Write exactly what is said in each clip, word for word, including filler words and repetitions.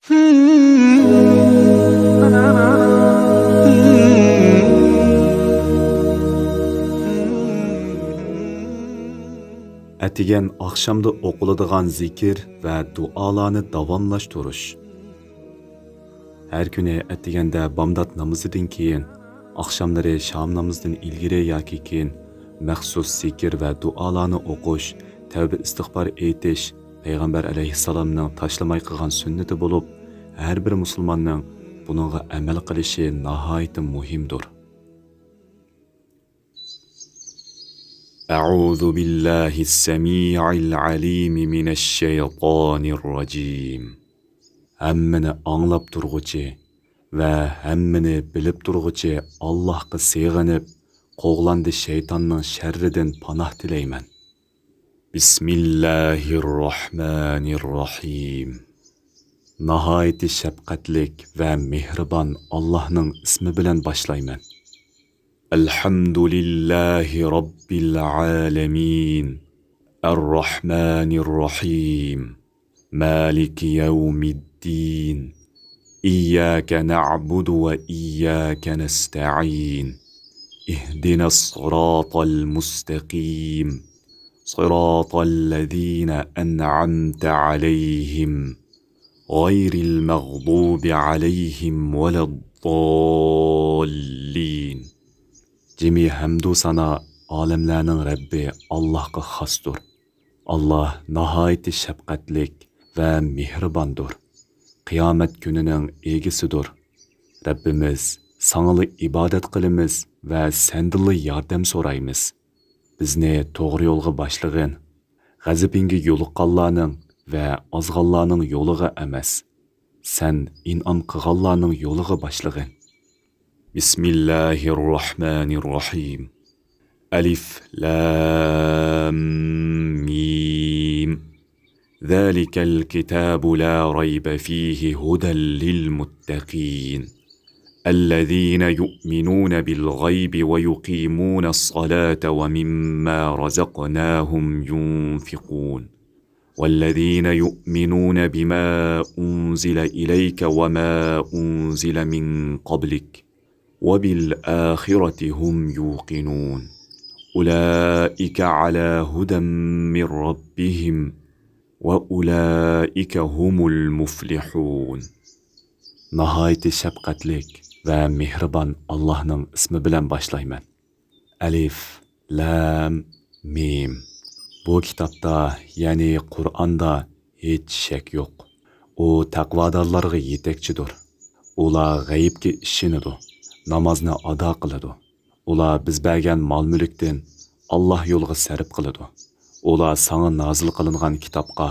ئەتىگەن ئاخشامدا ئوقۇلىدىغان زىكىر ۋە دۇئالارنى داۋاملاشتۇرۇش. ھەر كۈنى ئەتىگەندە بامدات نامىزىدىن كېيىن، ئاخشاملىرى شام نامىزىدىن ئىلگىرى ياكى كېيىن مەخسۇس زىكىر ۋە دۇئالارنى ئوقۇش، تەۋبە ئىستىغپار ئېيتىش پەيغەمبەر ئەلەيھىسسالامنىڭ تاشلىماي قىلغان سۈننىتى بولۇپ، ھەر بىر مۇسۇلماننىڭ بۇنىڭغا ئەمەل قىلىشى ناھايىتى مۇھىمدۇر. أعوذ بالله السميع العليم من الشيطان الرجيم. ھەممىنى ئاڭلاپ تۇرغۇچى ۋە ھەممىنى بىلىپ تۇرغۇچى ئاللاھقا سېغىنىپ، قوغلاندى شەيتاننىڭ شەررىدىن پاناھ تىلەيمەن. بسم الله الرحمن الرحيم. ناھايىتى شەپقەتلىك ۋە مېھرىبان ئاللاھنىڭ ئىسمى بىلەن باشلايمەن. الحمد لله رب العالمين. الرحمن الرحيم. مالك يوم الدين. إياك نعبد وإياك نستعين. اهدنا الصراط المستقيم. صراط الذين أنعمت عليهم. غير المغضوب عليهم ولا الضالين. جىمى ھەمدۇ سانا ئالەملەرنىڭ رەببى ئاللاھقا خاستۇر. ئاللاھ ناھايىتى شەپقەتلىك ۋە مېھرىباندۇر. قىيامەت كۈنىنىڭ ئىگىسىدۇر. رەببىمىز، ساڭىلا ئىبادەت قىلىمىز ۋە سەندىنلا ياردەم سورايمىز. بىزنى توغرا يولغا باشلىغىن. غەزىپىڭگە يولۇققانلارنىڭ ۋە ئازغانلارنىڭ يولىغا ئەمەس، سەن ئىنئام قىلغانلارنىڭ يولىغا باشلىغىن. بسم الله الرحمن الرحيم. ألف لام ميم. ذلك الكتاب لا ريب فيه هدى للمتقين. الذين يؤمنون بالغيب ويقيمون الصلاة ومما رزقناهم ينفقون. والذين يؤمنون بما أنزل إليك وما أنزل من قبلك وبالآخرة هم يوقنون. أولئك على هدى من ربهم وأولئك هم المفلحون. ناھايىتى شەپقەتلىك ۋە مېھرىبان ئاللاھنىڭ ئىسمى بىلەن باشلايمەن. ئەلىف، لام، مىم. بۇ كىتابتا، يەنى قۇرئاندا ھېچ شەك يوق. ئۇ تەقۋادارلارغا يېتەكچىدۇر. ئۇلار غەيىبكە ئىشىنىدۇ، نامازنى ئادا قىلىدۇ. ئۇلار بىز بەرگەن مال-مۈلۈكتىن ئاللاھ يولىغا سەرپ قىلىدۇ. ئۇلار ساڭا نازىل قىلىنغان كىتابقا،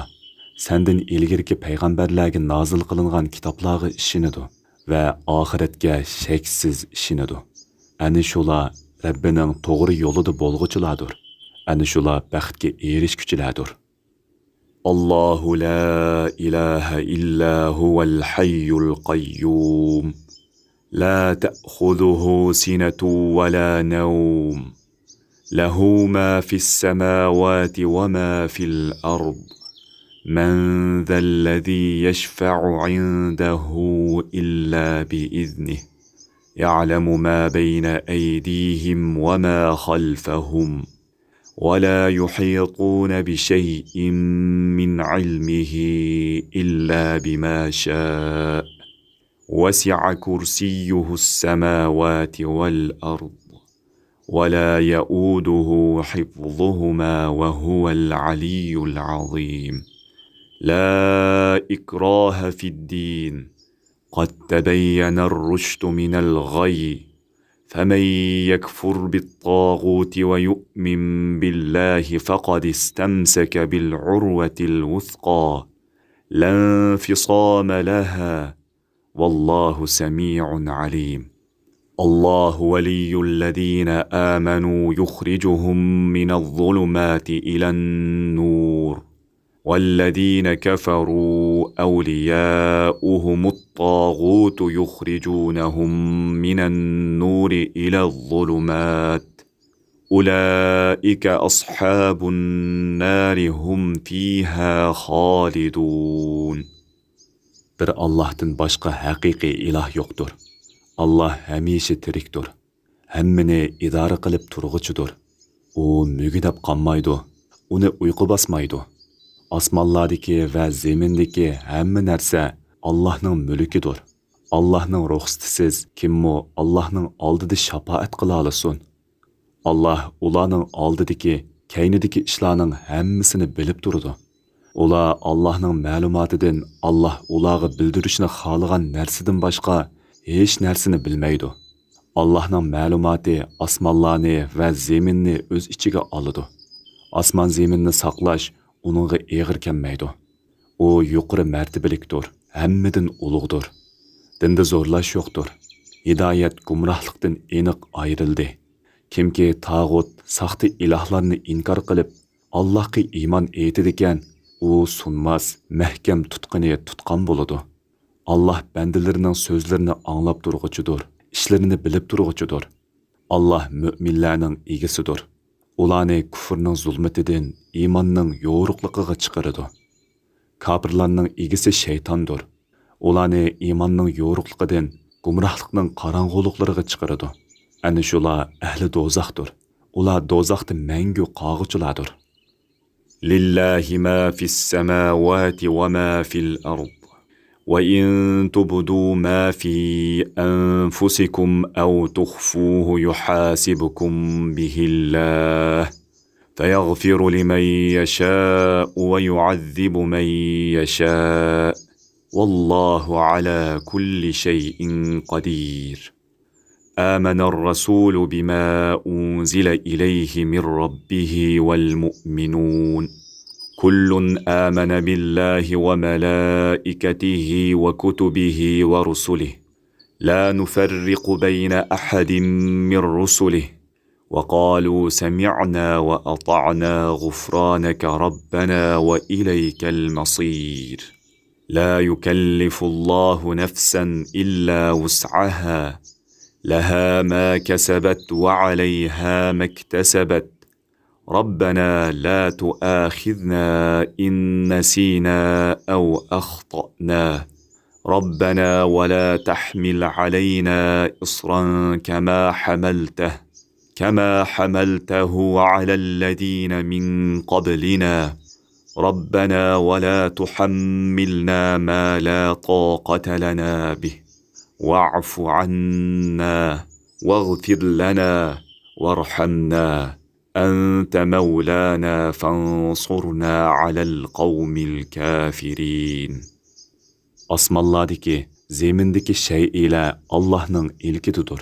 سەندىن ئىلگىرىكى پەيغەمبەرلەرگە نازىل قىلىنغان كىتابلارغا ئىشىنىدۇ ۋە ئاخىرەتكە شەكسىز ئىشىنىدۇ. ئەنە شۇلار رەببىنىڭ توغرا يولىدا بولغۇچىلاردۇر. ئەنە شۇلار بەختكە ئېرىشكۈچىلەردۇر. الله لا إله إلا هو الحي القيوم. لا تأخذه سنة ولا نوم. له ما في السماوات وما في الأرض. من ذا الذي يشفع عنده إلا بإذنه. يعلم ما بين أيديهم وما خلفهم. ولا يحيطون بشيء من علمه إلا بما شاء. وسع كرسيه السماوات والأرض. ولا يئوده حفظهما وهو العلي العظيم. لا إكراه في الدين. قد تبين الرشد من الغي. فمن يكفر بالطاغوت ويؤمن بالله فقد استمسك بالعروة الوثقى. لا انفصام لها. والله سميع عليم. الله ولي الذين آمنوا يخرجهم من الظلمات إلى النور. والذين كفروا أولياؤهم الطاغوت يخرجونهم من النور إلى الظلمات. أولئك أصحاب النار هم فيها خالدون. بىر ئاللاھتىن باشقا ھەقىقىي ئىلاھ يوقتۇر. ئاللاھ ھەمىشە تىرىكتۇر. ھەممىنى ئىدارە قىلىپ تۇرغۇچىدۇر. ئۇ مۈگدەپ قالمايدۇ. ئۇنى ئۇيقۇ باسمايدۇ. ئاسمانلاردىكى ۋە زېمىندىكى ھەممە نەرسە ئاللاھنىڭ مۈلكىدۇر. ئاللاھنىڭ رۇخسىتىسىز كىممۇ ئاللاھنىڭ ئالدىدا شاپائەت قىلالىسۇن؟ ئاللاھ ئۇلارنىڭ ئالدىدىكى، كەينىدىكى ئىشلارنىڭ ھەممىسىنى بىلىپ تۇرىدۇ. ئۇلار ئاللاھنىڭ مەلۇماتىدىن ئاللاھ ئۇلارغا بىلدۈرۈشنى خالىغان نەرسىدىن باشقا ھېچ نەرسىنى بىلمەيدۇ. ئاللاھنىڭ مەلۇماتى ئاسمانلارنى ۋە زېمىننى ئۆز ئىچىگە ئالىدۇ. ئاسمان زېمىننى ساقلاش ئۇنىڭغا ئېغىر كەلمەيدۇ. ئۇ يۇقىرى مەرتىبىلىكتۇر، ھەممىدىن ئۇلۇغدۇر. دىندا زورلاش يوقتۇر. ھىدايەت گۇمراھلىقتىن ئېنىق ئايرىلدى. كىمكى تاغۇت، ساختا ئىلاھلارنى ئىنكار قىلىپ، ئاللاھقا ئىمان ئېيتىدىكەن، ئۇ سۇنماس، مەھكەم تۇتقىنى تۇتقان بولىدۇ. ئاللاھ بەندىلىرىنىڭ سۆزلىرىنى ئاڭلاپ تۇرغۇچىدۇر، ئىشلىرىنى بىلىپ تۇرغۇچىدۇر. ئاللاھ مۆمىنلەرنىڭ ئىگىسىدۇر. ئۇلارنى كۇفرنىڭ زۇلمىتىدىن ئىماننىڭ يورۇقلۇقىغا چىقىرىدۇ. كاپىرلارنىڭ ئىگىسى شەيتاندۇر. ئۇلارنى ئىماننىڭ يورۇقلۇقىدىن گۇمراھلىقنىڭ قاراڭغۇلۇقلىرىغا چىقىرىدۇ. ئەنە شۇلار ئەھلى دوزاختۇر. ئۇلار دوزاختا مەڭگۈ قالغۇچىلاردۇر. لله ما في السماوات وما في الأرض، وإن تبدوا ما في أنفسكم أو تخفوه يحاسبكم به الله، فيغفر لمن يشاء ويعذب من يشاء، والله على كل شيء قدير. آمن الرسول بما أنزل إليه من ربه والمؤمنون، كل آمن بالله وملائكته وكتبه ورسله، لا نفرق بين أحد من رسله، وقالوا سمعنا وأطعنا غفرانك ربنا وإليك المصير. لا يكلف الله نفسا إلا وسعها، لها ما كسبت وعليها ما اكتسبت، ربنا لا تؤاخذنا إن نسينا أو أخطأنا، ربنا ولا تحمل علينا إصرا كما حملته، كما حملته على الذين من قبلنا، ربنا ولا تحملنا ما لا طاقة لنا به، واعف عنا، واغفر لنا، وارحمنا، أنت مولانا فانصرنا على القوم الكافرين. ئاسمانلاردىكى، زېمىندىكى شەيئىلەر ئاللاھنىڭ ئىلكىدىدۇر.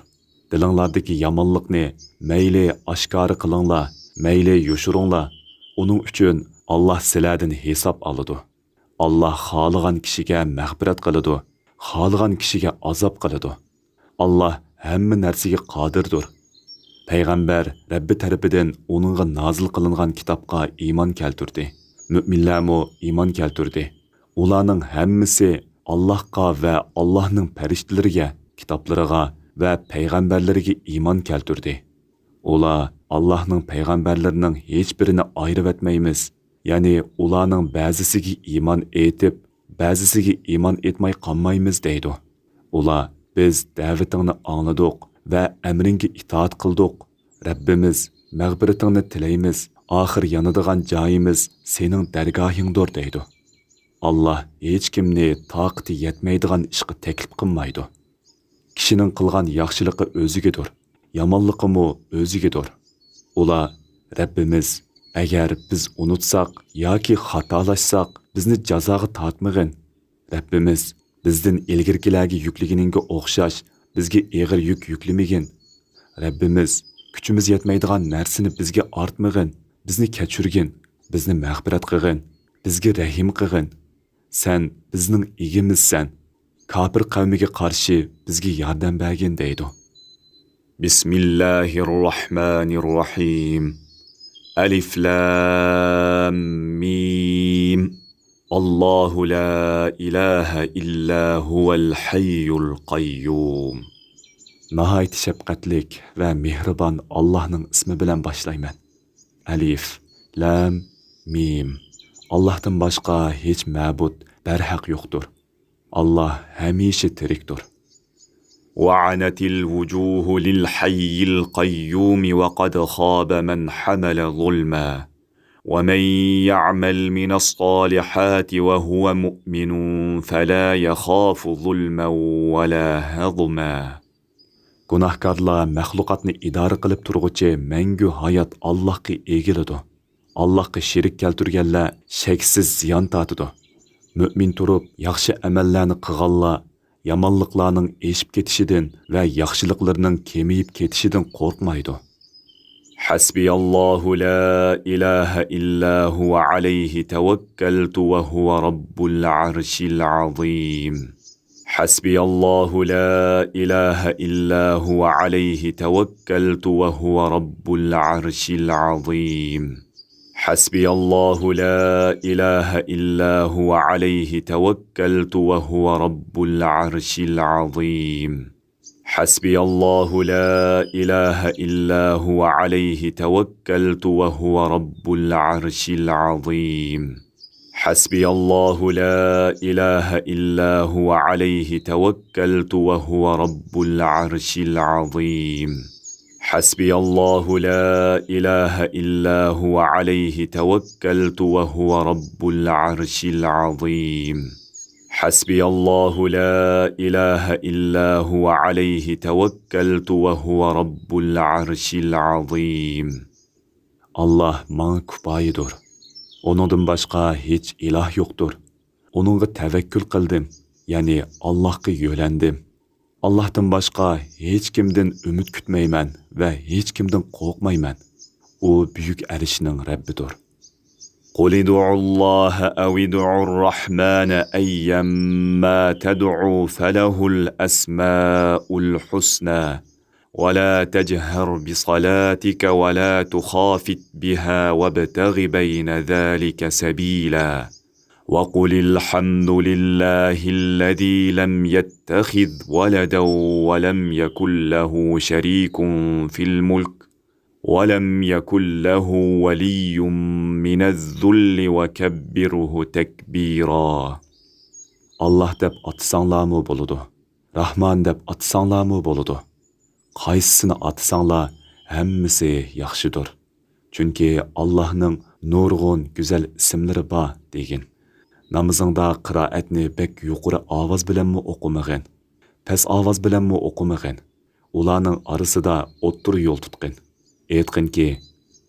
دىلىڭلاردىكى يامانلىقنى مەيلى ئاشكارا قىلىڭلار، مەيلى يوشۇرۇڭلار، ئۇنىڭ ئۈچۈن ئاللاھ سىلەردىن ھېساب ئالىدۇ. ئاللاھ خالىغان كىشىگە مەغپىرەت قىلىدۇ، خالىغان كىشىگە ئازاب قىلىدۇ. ئاللاھ ھەممە نەرسىگە قادىردۇر. پەيغەمبەر رەببى تەرىپىدىن ئۇنىڭغا نازىل قىلىنغان كىتابقا ئىمان كەلتۈردى. مۆمىنلەرمۇ ئىمان كەلتۈردى. ئۇلارنىڭ ھەممىسى ئاللاھقا ۋە ئاللاھنىڭ پەرىشتىلىرىگە، كىتابلىرىغا ۋە پەيغەمبەرلىرىگە ئىمان كەلتۈردى. ئۇلار ئاللاھنىڭ پەيغەمبەرلىرىنىڭ ھېچبىرىنى ئايرىۋەتمەيمىز، يەنى ئۇلارنىڭ بەزىسىگە ئىمان ئېيتىپ، بەزىسىگە ئىمان ئېيتماي قالمايمىز دەيدۇ. ئۇلار، بىز دەۋىتىڭنى ئاڭلىدۇق ۋە ئەمرىڭگە ئىتائەت قىلدۇق. رەببىمىز، مەغپىرىتىڭنى تىلەيمىز، ئاخىر يانىدىغان جايىمىز سېنىڭ دەرگاھىڭدۇر دەيدۇ. ئاللاھ ھېچكىمنى تاقىتى يەتمەيدىغان ئىشقا تەكلىپ قىلمايدۇ. كىشىنىڭ قىلغان ياخشىلىقى ئۆزىگىدۇر، يامانلىقىمۇ ئۆزىگىدۇر. ئۇلار، رەببىمىز، ئەگەر بىز ئۇنتۇساق ياكى خاتالاشساق، بىزنى جازاغا تارتمىغىن. رەببىمىز، بىزدىن ئىلگىرىكىلەرگە يۈكلىگىنىڭگە ئوخشاش بىزگە ئېغىر يۈك يۈكلىمىگىن. رەببىمىز، كۈچىمىز يەتمەيدىغان نەرسىنى بىزگە ئارتمىغىن، بىزنى كەچۈرگىن، بىزنى مەغپىرەت قىلغىن، بىزگە رەھىم قىلغىن. سەن بىزنىڭ ئىگىمىزسەن، كاپىر قەۋمىگە قارشى بىزگە ياردەم بەرگىن دەيدۇ. بسم الله الرحمن الرحيم. ألف لام ميم. الله لا إله إلا هو الحي القيوم. ناھايىتى شەپقەتلىك ۋە مېھرىبان ئاللاھنىڭ ئىسمى بىلەن باشلايمەن. ئەلىف، لام، مىم. ئاللاھتىن باشقا ھېچ مەبۇد بەرھەق يوقتۇر. ئاللاھ ھەمىشە تىرىكتۇر. وعنت الوجوه للحي القيوم وقد خاب من حمل ظلما. ومن يعمل من الصالحات وهو مؤمن فلا يخاف ظلما ولا هضما. گۇناھكارلار مەخلۇقاتنى ئىدارە قىلىپ تۇرغۇچى مەڭگۈ ھايات ئاللاھقا ئېگىلىدۇ. ئاللاھقا شېرىك كەلتۈرگەنلەر شەكسىز زىيان تارتىدۇ. مۆمىن تۇرۇپ، ياخشى ئەمەللەرنى قىلغانلار يامانلىقلارنىڭ ئېشىپ كېتىشىدىن ۋە ياخشىلىقلىرىنىڭ كېمىيىپ كېتىشىدىن قورقمايدۇ. حسبي الله لا إله إلا هو عليه توكلت وهو رب العرش العظيم. حسبي الله لا إله إلا هو عليه توكلت وهو رب العرش العظيم. حسبي الله لا إله إلا هو عليه توكلت وهو رب العرش العظيم. حسبي الله لا إله إلا هو عليه توكلت وهو رب العرش العظيم. حسبي الله لا إله إلا هو عليه توكلت وهو رب العرش العظيم. حسبي الله لا إله إلا هو عليه توكلت وهو رب العرش العظيم. حسبي الله لا إله إلا هو عليه توكلت وهو رب العرش العظيم. ئاللاھ ماڭا كۇپايىدۇر. ئۇنىڭدىن باشقا ھېچ ئىلاھ يوقتۇر. ئۇنىڭغا تەۋەككۈل قىلدىم، يەنى ئاللاھقا يۆلەندىم. ئاللاھتىن باشقا ھېچكىمدىن ئۈمىد كۈتمەيمەن ۋە ھېچكىمدىن قورقمايمەن. ئۇ بۈيۈك ئەرشنىڭ رەببىدۇر. قل ادعوا الله أو ادعوا الرحمن أيما تدعوا فله الأسماء الحسنى ولا تجهر بصلاتك ولا تخافت بها وابتغ بين ذلك سبيلا. وقل الحمد لله الذي لم يتخذ ولدا ولم يكن له شريك في الملك ولم يكن له ولي من الذل وكبره تكبيرا. ئاللاھ دەپ ئاتىساڭلارمۇ بولىدۇ. راھمان دەپ ئاتىساڭلارمۇ بولىدۇ. قايسىسىنى ئاتىساڭلار، ھەممىسى ياخشىدۇر. چۈنكى ئاللاھنىڭ نۇرغۇن گۈزەل ئىسىملىرى بار، دېگىن. نامىزىڭدا قىرائەتنى بەك يۇقىرى ئاۋاز بىلەنمۇ ئوقۇمىغىن، پەس ئاۋاز بىلەنمۇ ئوقۇمىغىن. ئۇلارنىڭ ئارىسىدا ئوتتۇرا يول تۇتقىن. ئېيتقىنكى،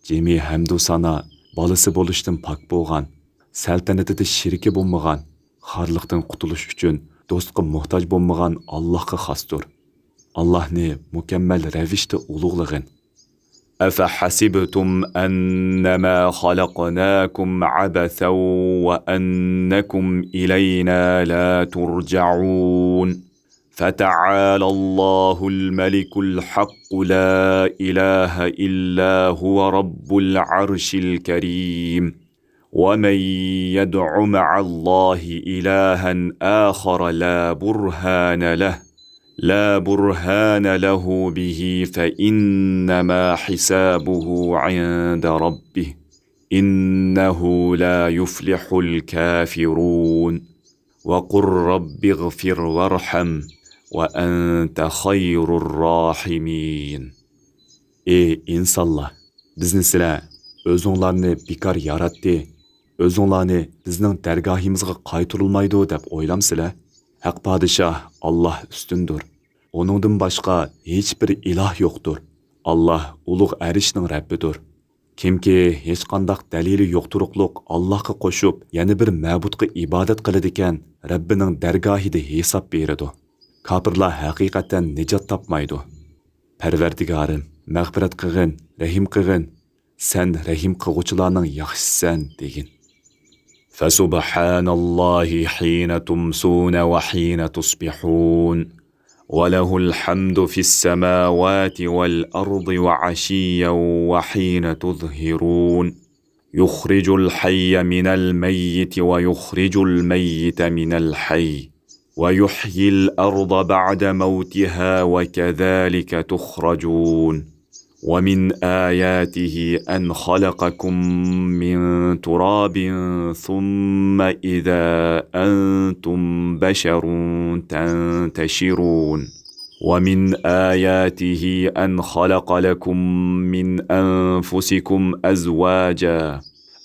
جىمى ھەمدۇ سانا بالىسى بولۇشتىن پاك بولغان، سەلتەنىتىدە شېرىكى بولمىغان، خارلىقتىن قۇتۇلۇش ئۈچۈن دوستقا موھتاج بولمىغان ئاللاھقا خاستۇر. ئاللاھنى مۇكەممەل رەۋىشتە ئۇلۇغلىغىن. أفحسبتم أنما خلقناكم عبثا وأنكم إلينا لا ترجعون. فتعالى الله الملك الحق لا إله إلا هو رب العرش الكريم. ومن يدع مع الله إلها آخر لا برهان له، لا برهان له به فإنما حسابه عند ربه، إنه لا يفلح الكافرون. وقل رب اغفر وارحم وأنت خير الراحمين. ئى ئىنسانلار، بىزنى سىلەر ئۆزۈڭلارنى بىكار ياراتتى، ئۆزۈڭلارنى بىزنىڭ دەرگاھىمىزغا قايتۇرۇلمايدۇ دەپ ئويلامسىلەر؟ ھەق پادىشاھ ئاللاھ ئۈستۈندۇر. ئۇنىڭدىن باشقا ھېچبىر ئىلاھ يوقتۇر. ئاللاھ ئۇلۇغ ئەرشنىڭ رەببىدۇر. كىمكى ھېچقانداق دەلىلى يوق تۇرۇقلۇق ئاللاھقا قوشۇپ، يەنە بىر مەبۇدقا ئىبادەت قىلىدىكەن، رەببىنىڭ دەرگاھىدا ھېساب بېرىدۇ. كاپىرلار ھەقىقەتەن نىجات تاپمايدۇ. پەرۋەردىگارىم، مەغپىرەت قىلغىن، رەھىم قىلغىن، سەن رەھىم قىلغۇچىلارنىڭ ياخشىسىسەن، دېگىن. فسبحان الله حين تمسون وحين تصبحون، وله الحمد في السماوات والأرض وعشيا وحين تظهرون، يخرج الحي من الميت ويخرج الميت من الحي، ويحيي الأرض بعد موتها وكذلك تخرجون. ومن آياته أن خلقكم من تراب ثم إذا أنتم بشر تنتشرون. ومن آياته أن خلق لكم من أنفسكم أزواجا،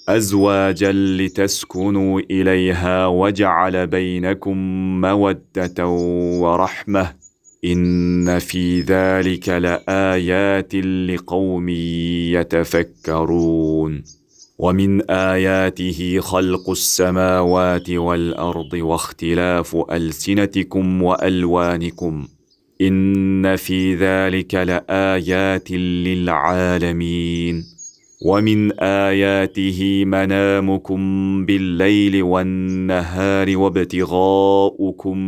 أزواجا لتسكنوا إليها وجعل بينكم مودة ورحمة، إن في ذلك لآيات لقوم يتفكرون. ومن آياته خلق السماوات والأرض واختلاف ألسنتكم وألوانكم، إن في ذلك لآيات للعالمين. ومن آياته منامكم بالليل والنهار وابتغاؤكم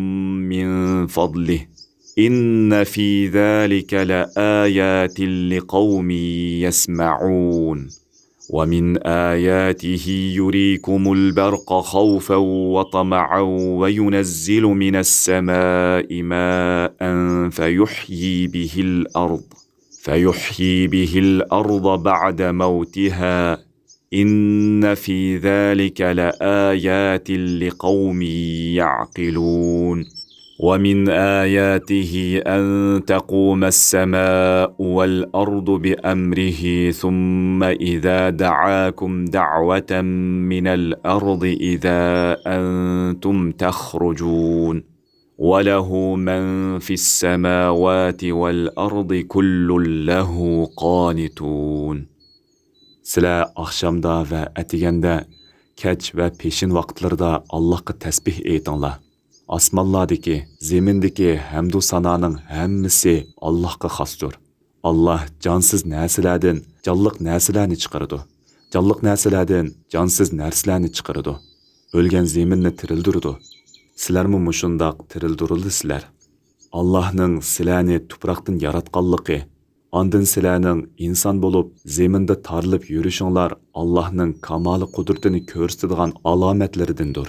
من فضله، إن في ذلك لآيات لقوم يسمعون. ومن آياته يريكم البرق خوفا وطمعا وينزل من السماء ماء فيحيي به الأرض، فيحيي به الأرض بعد موتها، إن في ذلك لآيات لقوم يعقلون. ومن آياته أن تقوم السماء والأرض بأمره ثم إذا دعاكم دعوة من الأرض إذا أنتم تخرجون. وله من في السماوات والأرض كل له قانتون. سىلەر ئاخشامدا ۋە ئەتىگەندە، كەچ ۋە پېشىن ۋاقىتلىرىدا ئاللاھقا تەسبىھ ئېيتىڭلار. ئاسمانلاردىكى، زېمىندىكى ھەمدۇ سانانىڭ ھەممىسى ئاللاھقا خاستۇر. ئاللاھ جانسىز نەرسىلەردىن جانلىق نەرسىلەرنى چىقىرىدۇ. جانلىق نەرسىلەردىن جانسىز نەرسىلەرنى چىقىرىدۇ. ئۆلگەن زېمىننى تىرىلدۈرىدۇ. سىلەرمۇ مۇشۇنداق تىرىلدۈرۈلىسىلەر. ئاللاھنىڭ سىلەرنى تۇپراقتىن ياراتقانلىقى، ئاندىن سىلەرنىڭ ئىنسان بولۇپ زېمىندا تارىلىپ يۈرۈشۈڭلار ئاللاھنىڭ كامالى قۇدرىتىنى كۆرسىتىدىغان ئالامەتلىرىدىندۇر.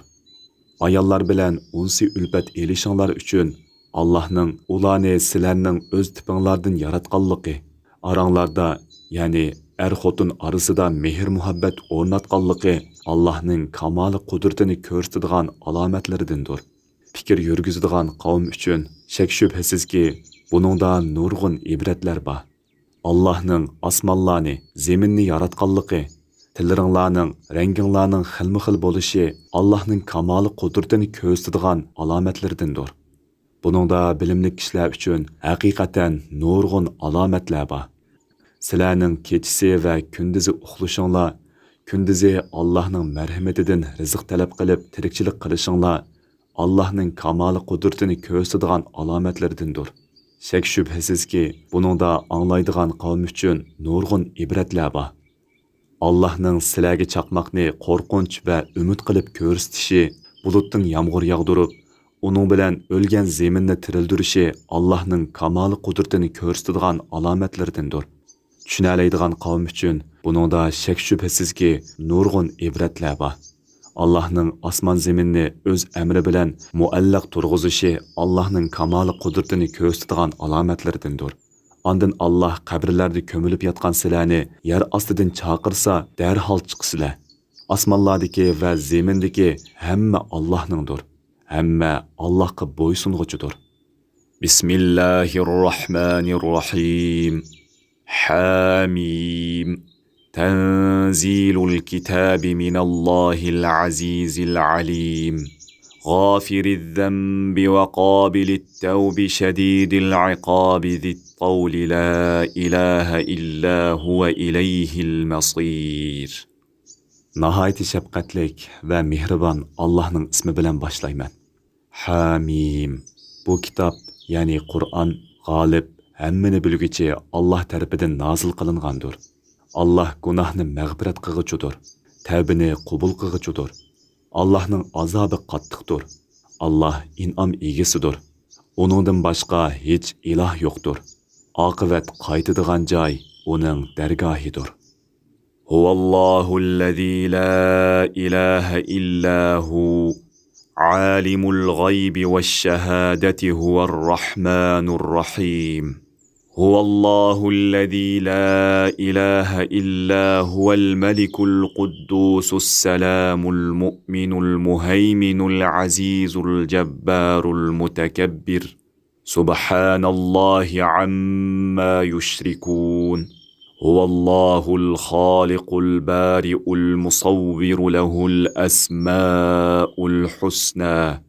ئاياللار بىلەن ئۇنسى ئۈلپەت ئېلىشىڭلار ئۈچۈن ئاللاھنىڭ ئۇلارنى سىلەرنىڭ ئۆز تىپىڭلاردىن ياراتقانلىقى، ئاراڭلاردا، يەنى ئەر-خوتۇن ئارىسىدا مېھىر-مۇھەببەت ئورناتقانلىقى ئاللاھنىڭ كامالى قۇدرىتىنى كۆرسىتىدىغان ئالامەتلىرىدىندۇر. پىكىر يۈرگۈزىدىغان قەۋم ئۈچۈن شەك-شۈبھىسىزكى، بۇنىڭدا نۇرغۇن ئىبرەتلەر بار. ئاللاھنىڭ ئاسمانلارنى، زېمىننى ياراتقانلىقى، تىللىرىڭلارنىڭ، رەڭگىڭلارنىڭ خىلمۇ خىل بولۇشى ئاللاھنىڭ كامالى قۇدرىتىنى كۆرسىتىدىغان ئالامەتلىرىدىندۇر. بۇنىڭدا بىلىملىك كىشىلەر ئۈچۈن ھەقىقەتەن نۇرغۇن ئالامەتلەر بار. سىلەرنىڭ كېچىسى ۋە كۈندۈزى ئۇخلىشىڭلار، كۈندۈزى ئاللاھنىڭ مەرھىمىتىدىن رىزىق تەلەپ قىلىپ تىرىكچىلىك قىلىشىڭلار ئاللاھنىڭ كامالى قۇدرىتىنى كۆرسىتىدىغان ئالامەتلىرىدىندۇر. شەك-شۈبھىسىزكى، بۇنىڭدا ئاڭلايدىغان قەۋم ئۈچۈن نۇرغۇن ئىبرەتلەر بار. ئاللاھنىڭ سىلەرگە چاقماقنى قورقۇنچ ۋە ئۈمىد قىلىپ كۆرسىتىشى، بۇلۇتتىن يامغۇر ياغدۇرۇپ، ئۇنىڭ بىلەن ئۆلگەن زېمىننى تىرىلدۈرۈشى ئاللاھنىڭ كامالى قۇدرىتىنى كۆرسىتىدىغان ئالامەتلىرىدىندۇر. چۈشىنەلەيدىغان قەۋم ئۈچۈن بۇنىڭدا شەك-شۈبھىسىزكى نۇرغۇن ئىبرەتلەر بار. ئاللاھنىڭ ئاسمان-زېمىننى ئۆز ئەمرى بىلەن مۇئەللەق تۇرغۇزۇشى ئاللاھنىڭ كامالى قۇدرىتىنى كۆرسىتىدىغان ئالامەتلىرىدىندۇر. ئاندىن ئاللاھ قەبرىلەردە كۆمۈلۈپ ياتقان سىلەرنى يەر ئاستىدىن چاقىرسا، دەرھال چىقىسىلەر. ئاسمانلاردىكى ۋە زېمىندىكى ھەممە ئاللاھنىڭدۇر. ھەممە ئاللاھقا بويسۇنغۇچىدۇر. بسم الله الرحمن الرحيم. حم. تنزيل الكتاب من الله العزيز العليم. غافر الذنب وقابل التوب شديد العقاب ذي الطول لا إله إلا هو إليه المصير. ناھايىتى شەپقەتلىك ۋە مېھرىبان ئاللاھنىڭ ئىسمى بىلەن باشلايمەن. ھامىم. بۇ كىتاب، يەنى قۇرئان، غالىب، ھەممىنى بىلگۈچى ئاللاھ تەرىپىدىن نازىل قىلىنغاندۇر. ئاللاھ گۇناھنى مەغپىرەت قىلغۇچىدۇر، تەۋبىنى قوبۇل قىلغۇچىدۇر. ئاللاھنىڭ ئازابى قاتتىقتۇر. ئاللاھ ئىنئام ئىگىسىدۇر. ئۇنىڭدىن باشقا ھېچ ئىلاھ يوقتۇر. ئاقىۋەت قايتىدىغان جاي ئۇنىڭ دەرگاھىدۇر. هو الله الذي لا إله إلا هو عالم الغيب والشهادة هو الرحمن الرحيم. هو الله الذي لا إله إلا هو الملك القدوس السلام المؤمن المهيمن العزيز الجبار المتكبر. سبحان الله عما يشركون. هو الله الخالق البارئ المصور له الأسماء الحسنى.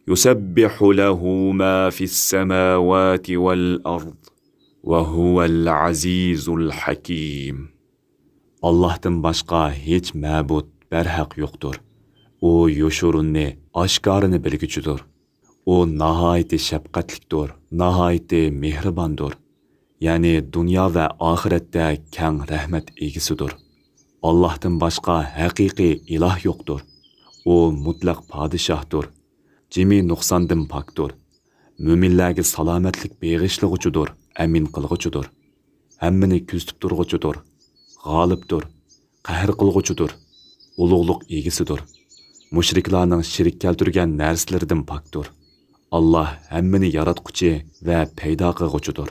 يسبح له ما في السماوات والأرض وهو العزيز الحكيم. ئاللاھتىن باشقا ھېچ مەبۇد بەرھەق يوقتۇر. ئۇ يوشۇرۇننى، ئاشكارىنى بىلگۈچىدۇر. ئۇ ناھايىتى شەپقەتلىكتۇر، ناھايىتى مېھرىباندۇر. يەنى دۇنيا ۋە ئاخىرەتتە كەڭ رەھمەت ئىگىسىدۇر. ئاللاھتىن باشقا ھەقىقىي ئىلاھ يوقتۇر. ئۇ مۇتلەق پادىشاھتۇر. جىمى نۇقساندىن پاكتۇر. مۆمىنلەرگە سالامەتلىك بېغىشلىغۇچىدۇر، ئەمىن قىلغۇچىدۇر. ھەممىنى كۆزىتىپ تۇرغۇچىدۇر. غالىبتۇر. قەھر قىلغۇچىدۇر. ئۇلۇغلۇق ئىگىسىدۇر. مۇشرىكلارنىڭ شېرىك كەلتۈرگەن نەرسىلىرىدىن پاكتۇر. ئاللاھ ھەممىنى ياراتقۇچى ۋە پەيدا قىلغۇچىدۇر.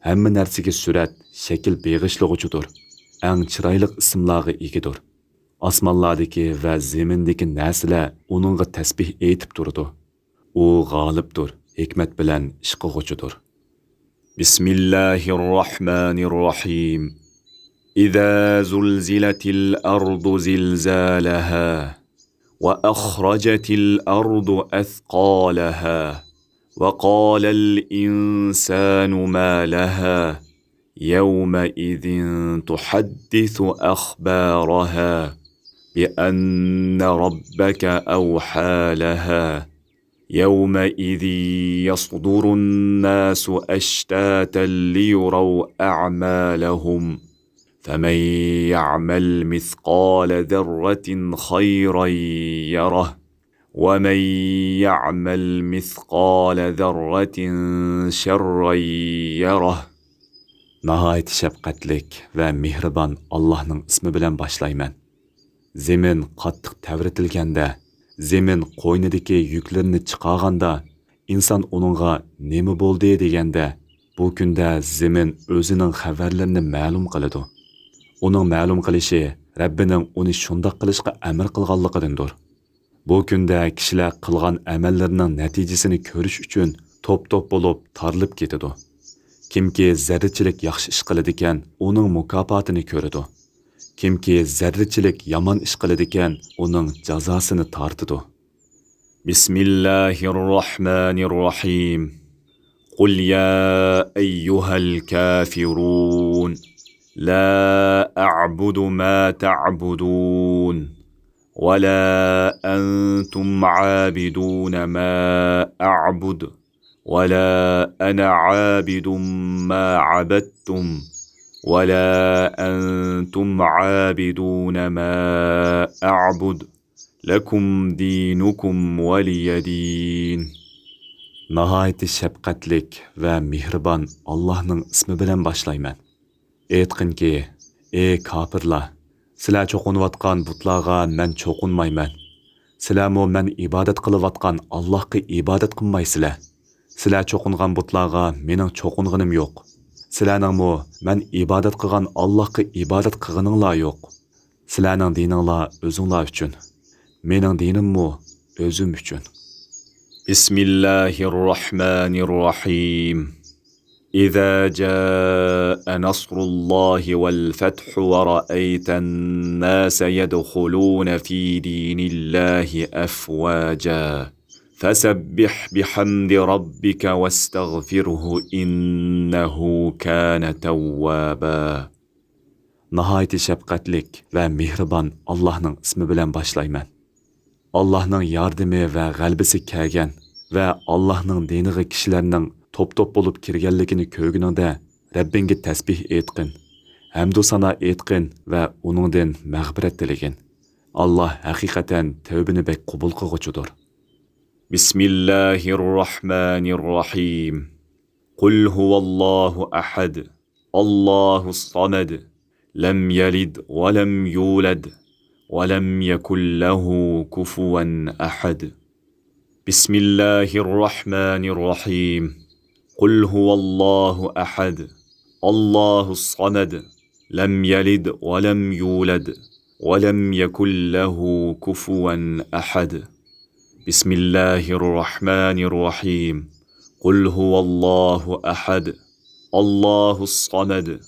ھەممە نەرسىگە سۈرەت، شەكىل بېغىشلىغۇچىدۇر. ئەڭ چىرايلىق ئىسىملارغا ئىگىدۇر. ئاسمانلاردىكى ۋە زېمىندىكى نەرسىلەر ئۇنىڭغا تەسبىھ ئېيتىپ تۇرىدۇ. ئۇ غالىبتۇر، ھېكمەت بىلەن ئىش قىلغۇچىدۇر. بسم الله الرحمن الرحيم. إذا زلزلت الأرض زلزالها وأخرجت الأرض أثقالها وقال الإنسان ما لها يومئذ تحدث أخبارها بأن ربك أوحى لها يومئذ يصدر الناس أشتاتا ليروا أعمالهم فمن يعمل مثقال ذرة خيرا يره ومن يعمل مثقال ذرة شرا يره. ناھايىتى شەپقەتلىك ۋە مېھرىبان ئاللاھنىڭ ئىسمى بىلەن باشلايمەن. زېمىن قاتتىق تەۋرىتىلگەندە، زېمىن قوينىدىكى يۈكلىرىنى چىقارغاندا، ئىنسان ئۇنىڭغا نېمە بولدى دېگەندە، بۇ كۈندە زېمىن ئۆزىنىڭ خەۋەرلىرىنى مەلۇم قىلىدۇ. ئۇنىڭ مەلۇم قىلىشى رەببىنىڭ ئۇنى شۇنداق قىلىشقا ئەمر قىلغانلىقىدىندۇر. بۇ كۈندە كىشىلەر قىلغان ئەمەللىرىنىڭ نەتىجىسىنى كۆرۈش ئۈچۈن توپ-توپ بولۇپ تارىلىپ كېتىدۇ. كىمكى زەررىچىلىك ياخشى ئىش قىلىدىكەن، ئۇنىڭ مۇكاپاتىنى كۆرىدۇ. كىمكى زەررىچىلىك يامان ئىش قىلىدىكەن، ئۇنىڭ جازاسىنى تارتىدۇ. بسم الله الرحمن الرحيم. قل يا أيها الكافرون، لا أعبد ما تعبدون، ولا أنتم عابدون ما أعبد، ولا أنا عابد ما عبدتم، ولا أنتم عابدون ما أعبد، لكم دينكم ولي دين. ناھايىتى شەپقەتلىك ۋە مېھرىبان ئاللاھنىڭ ئىسمى بىلەن باشلايمەن. ئېيتقىنكى، ئەي كاپىرلار، سىلەر چوقۇنۇۋاتقان بۇتلارغا مەن چوقۇنمايمەن. سىلەرمۇ مەن ئىبادەت قىلىۋاتقان ئاللاھقا ئىبادەت قىلمايسىلەر. سىلەر چوقۇنغان بۇتلارغا مېنىڭ چوقۇنغىنىم يوق. سىلەرنىڭمۇ مەن ئىبادەت قىلغان ئاللاھقا ئىبادەت قىلغىنىڭلار يوق. سىلەرنىڭ دىنىڭلار ئۆزۈڭلار ئۈچۈن. مېنىڭ دىنىممۇ ئۆزۈم ئۈچۈن. بسم الله الرحمن الرحيم. إذا جاء نصر الله والفتح ورأيت الناس يدخلون في دين الله أفواجا فسبح بحمد ربك واستغفره إنه كان توابا. ناھايىتى شەپقەتلىك ۋە مېھرىبان ئاللاھنىڭ ئىسمى بىلەن باشلايمەن. ئاللاھنىڭ ياردىمى ۋە غەلىبىسى كەلگەن ۋە ئاللاھنىڭ دىنىغا كىشىلەرنىڭ توپ-توپ بولۇپ كىرگەنلىكىنى كۆرگىنىڭدە، رەببىڭگە تەسبىھ ئېيتقىن، ھەمدۇ سانا ئېيتقىن ۋە ئۇنىڭدىن مەغپىرەت تىلىگىن. ئاللاھ ھەقىقەتەن تەۋبىنى بەك قوبۇل قىلغۇچىدۇر. بسم الله الرحمن الرحيم. قل هو الله أحد، الله الصمد، لم يلد ولم يولد، ولم يكن له كفوا أحد. بسم الله الرحمن الرحيم. قل هو الله أحد، الله الصمد، لم يلد ولم يولد، ولم يكن له كفوا أحد. بسم الله الرحمن الرحيم. قل هو الله أحد، الله الصمد،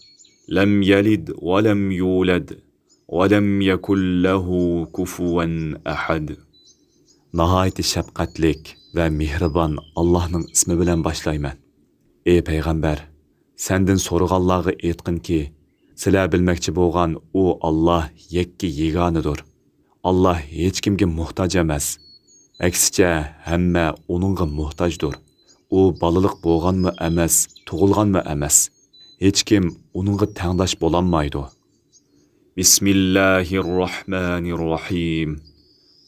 لم يلد ولم يولد، ولم يكن له كفوا أحد. ناھايىتى شەپقەتلىك ۋە مېھرىبان ئاللاھنىڭ ئىسمى بىلەن باشلايمەن. ئى پەيغەمبەر، سەندىن سورىغانلارغا ئېيتقىنكى، سىلەر بىلمەكچى بولغان ئۇ ئاللاھ يەككە يېگانىدۇر. ئاللاھ ھېچكىمگە موھتاج ئەمەس. ئەكسىچە، ھەممە ئۇنىڭغا موھتاجدۇر. ئۇ بالىلىق بولغانمۇ ئەمەس، تۇغۇلغانمۇ ئەمەس. ھېچكىم ئۇنىڭغا تەڭداش بولالمايدۇ. بسم الله الرحمن الرحيم.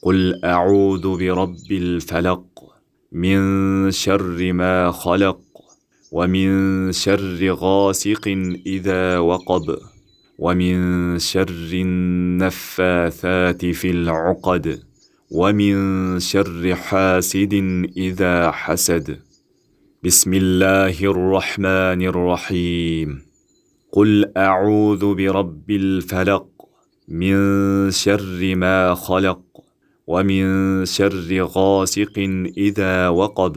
قل أعوذ برب الفلق. من شر ما خلق، ومن شر غاسق إذا وقب، ومن شر النفاثات في العقد، ومن شر حاسد إذا حسد. بسم الله الرحمن الرحيم. قل أعوذ برب الفلق، من شر ما خلق، ومن شر غاسق إذا وقب،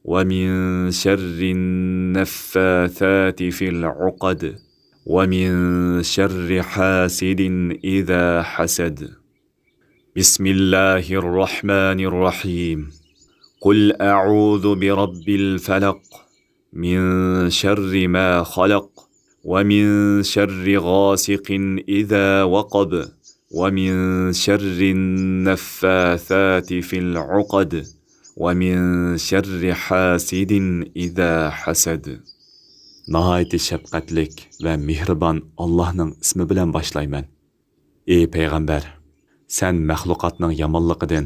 ومن شر النفاثات في العقد، ومن شر حاسد إذا حسد. بسم الله الرحمن الرحيم. قل أعوذ برب الفلق، من شر ما خلق، ومن شر غاسق إذا وقب، ومن شر النفاثات في العقد، ومن شر حاسد إذا حسد. ناھايىتى شەپقەتلىك ۋە مېھرىبان ئاللاھنىڭ ئىسمى بىلەن باشلايمەن. ئى پەيغەمبەر، سەن مەخلۇقاتنىڭ يامانلىقىدىن،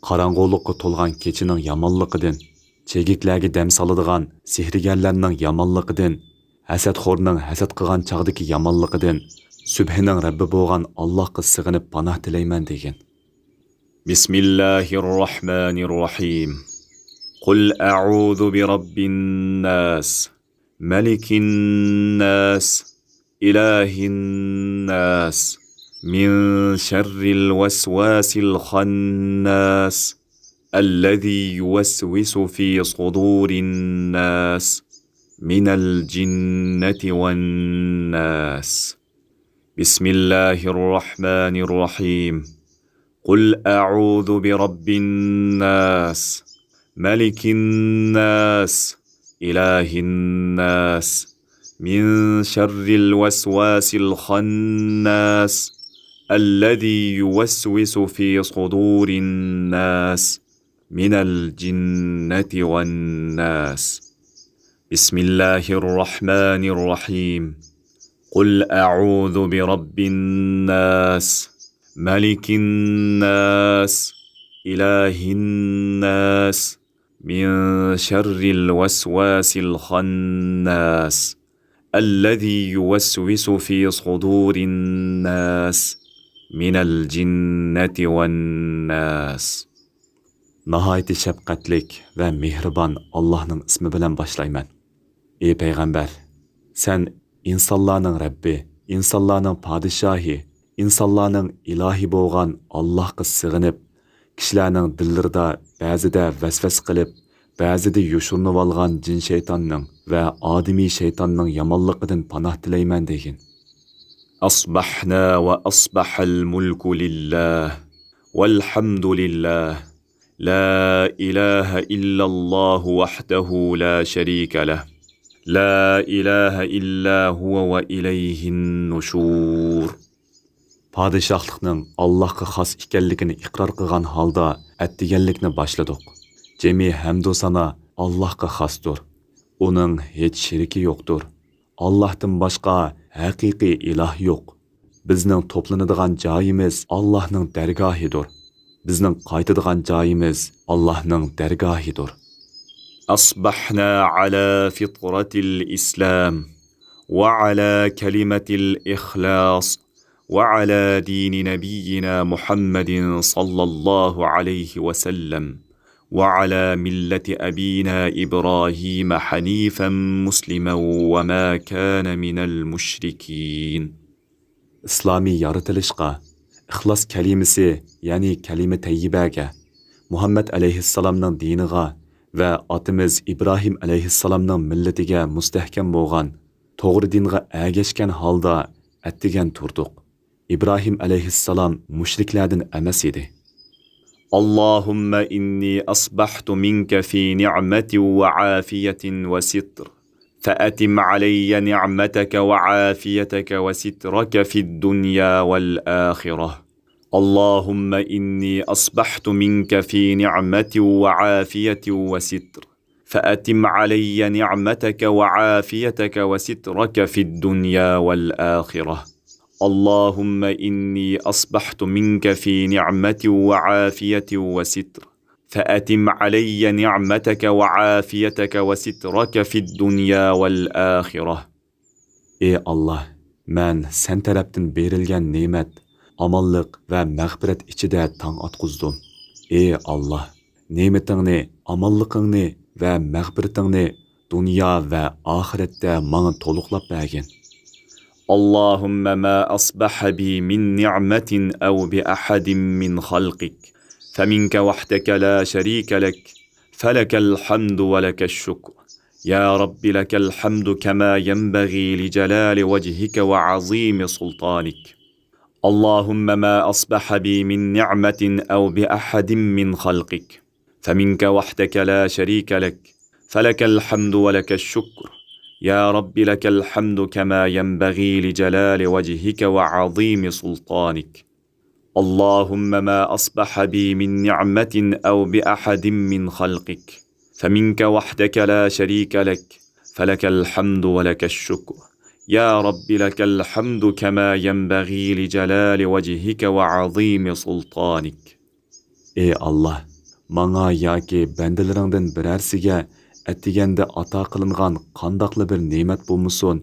قاراڭغۇلۇققا تولغان كېچىنىڭ يامانلىقىدىن، چېكىكلەرگە دەم سالىدىغان سېھىرگەرلەرنىڭ يامانلىقىدىن، ھەسەتخورنىڭ ھەسەت قىلغان چاغدىكى يامانلىقىدىن، سۈبھىنىڭ رەببى بولغان ئاللاھقا سېغىنىپ پاناھ تىلەيمەن دېگىن. بسم الله الرحمن الرحيم. قل أعوذ برب الناس، ملك الناس، إله الناس، من شر الوسواس الخناس، الذي يوسوس في صدور الناس، من الجنة والناس. بسم الله الرحمن الرحيم. قل أعوذ برب الناس، ملك الناس، إله الناس، من شر الوسواس الخناس، الذي يوسوس في صدور الناس، من الجنة والناس. بسم الله الرحمن الرحيم. قل أعوذ برب الناس، ملك الناس، إله الناس، من شر الوسواس الخناس، الذي يوسوس في صدور الناس، من الجنة والناس. ناھايىتى شەپقەتلىك ۋە مېھرىبان ئاللاھنىڭ ئىسمى بىلەن باشلايمەن. ئى پەيغەمبەر، سەن ئىنسانلارنىڭ رەببى، ئىنسانلارنىڭ پادىشاھى، ئىنسانلارنىڭ ئىلاھى بولغان ئاللاھقا سېغىنىپ، كىشىلەرنىڭ دىللىرىدا بەزىدە ۋەسۋەسە قىلىپ، بەزىدە يوشۇرۇنۇۋالغان جىن شەيتاننىڭ ۋە ئادىمىي شەيتاننىڭ يامانلىقىدىن پاناھ تىلەيمەن دېگىن. أصبحنا وأصبح الملك لله، والحمد لله، لا إله إلا الله وحده لا شريك له، لا إله إلا هو وإليه النشور. پادىشاھلىقنىڭ ئاللاھقا خاس ئىكەنلىكىنى ئىقرار قىلغان ھالدا ئەتىگەنلىكنى باشلىدۇق. جىمى ھەمدۇ سانا ئاللاھقا خاستۇر. ئۇنىڭ ھېچ شېرىكى يوقتۇر. ئاللاھتىن باشقا ھەقىقىي ئىلاھ يوق. بىزنىڭ توپلىنىدىغان جايىمىز ئاللاھنىڭ دەرگاھىدۇر. بىزنىڭ قايتىدىغان جايىمىز ئاللاھنىڭ دەرگاھىدۇر. أصبحنا على فطرة الإسلام، وعلى كلمة الإخلاص، وعلى دين نبينا محمد صلى الله عليه وسلم، وعلى ملة أبينا إبراهيم حنيفا مسلما وما كان من المشركين. ئىسلامىي يارىتىلىشقا، ئىخلاس كەلىمىسى، يەنى كەلىمە تەييىبەگە، مۇھەممەد ئەلەيھىسسالامنىڭ دىنىغا ۋە ئاتىمىز ئىبراھىم ئەلەيھىسسالامنىڭ مىللىتىگە مۇستەھكەم بولغان، توغرا دىنغا ئەگەشكەن ھالدا ئەتىگەن تۇردۇق. ئىبراھىم ئەلەيھىسسالام مۇشرىكلەردىن ئەمەس ئىدى. اللهم إني أصبحت منك في نعمة وعافية وستر، فأتم علي نعمتك وعافيتك وسترك في الدنيا والآخرة. اللهم إني أصبحت منك في نعمة وعافية وستر، فأتم علي نعمتك وعافيتك وسترك في الدنيا والآخرة. اللهم إني أصبحت منك في نعمة وعافية وستر، فأتم علي نعمتك وعافيتك وسترك في الدنيا والآخرة. ئى ئاللاھ، مەن سەن تەرەپتىن بېرىلگەن نېمەت، ئامانلىق ۋە مەغپىرەت ئىچىدە تاڭ ئاتقۇزدۇم. ئى ئاللاھ، نېمىتىڭنى، ئامانلىقىڭنى ۋە مەغپىرىتىڭنى دۇنيا ۋە ئاخىرەتتە ماڭا تولۇقلاپ بەرگىن. اللهم ما أصبح بي من نعمة أو بأحد من خلقك، فمنك وحدك لا شريك لك، فلك الحمد ولك الشكر. يا رب، لك الحمد كما ينبغي لجلال وجهك وعظيم سلطانك. اللهم ما أصبح بي من نعمة أو بأحد من خلقك، فمنك وحدك لا شريك لك، فلك الحمد ولك الشكر. يا رب، لك الحمد كما ينبغي لجلال وجهك وعظيم سلطانك. اللهم ما أصبح بي من نعمة أو بأحد من خلقك، فمنك وحدك لا شريك لك، فلك الحمد ولك الشكر. يا رب، لك الحمد كما ينبغي لجلال وجهك وعظيم سلطانك. ئى ئاللاھ، ماڭا ياكى بەندىلىرىڭدىن بىرەرسىگە ئەتىگەندە ئاتا قىلىنغان قانداقلا بىر نېمەت بولمىسۇن،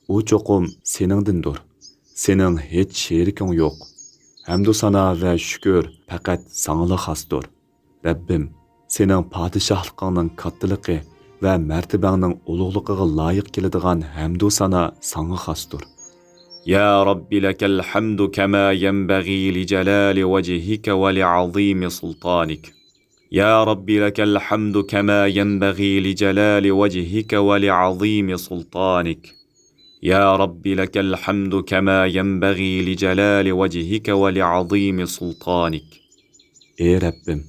ئۇ چوقۇم سېنىڭدىندۇر. سېنىڭ ھېچ شېرىكىڭ يوق. ھەمدۇ سانا ۋە شۈكۈر پەقەت ساڭىلا خاستۇر. رەببىم، سېنىڭ پادىشاھلىقىڭنىڭ كاتتىلىقى ۋە مەرتىبەڭنىڭ ئۇلۇغلۇقىغا لايىق كېلىدىغان ھەمدۇ سانا ساڭا خاستۇر. يا رب، لك الحمد كما ينبغي لجلال وجهك ولعظيم سلطانك. يا رب، لك الحمد كما ينبغي لجلال وجهك ولعظيم سلطانك. يا رب، لك الحمد كما ينبغي لجلال وجهك ولعظيم سلطانك. ئى رەببىم،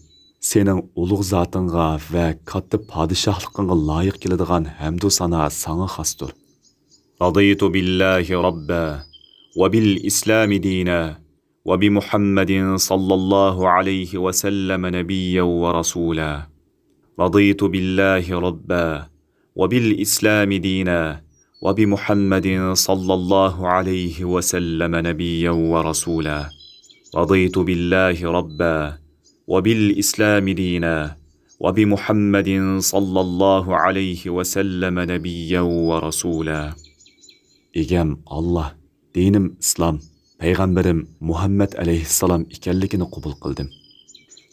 سېنىڭ ئۇلۇغ زاتىڭغا ۋە كاتتا پادىشاھلىقىڭغا لايىق كېلىدىغان ھەمدۇ سانا ساڭا خاستۇر. رضيت بالله ربا، وبالإسلام دينا، وبمحمد صلى الله عليه وسلم نبيا ورسولا. رضيت بالله ربا، وبالإسلام دينا، وبمحمد صلى الله عليه وسلم نبيا ورسولا. رضيت بالله ربا، وبالإسلام دينا، وبمحمد صلى الله عليه وسلم نبيا ورسولا. ئىگەم ئاللاھ، دىنىم ئىسلام، پەيغەمبىرىم مۇھەممەد ئەلەيھىسسالام ئىكەنلىكىنى قوبۇل قىلدىم.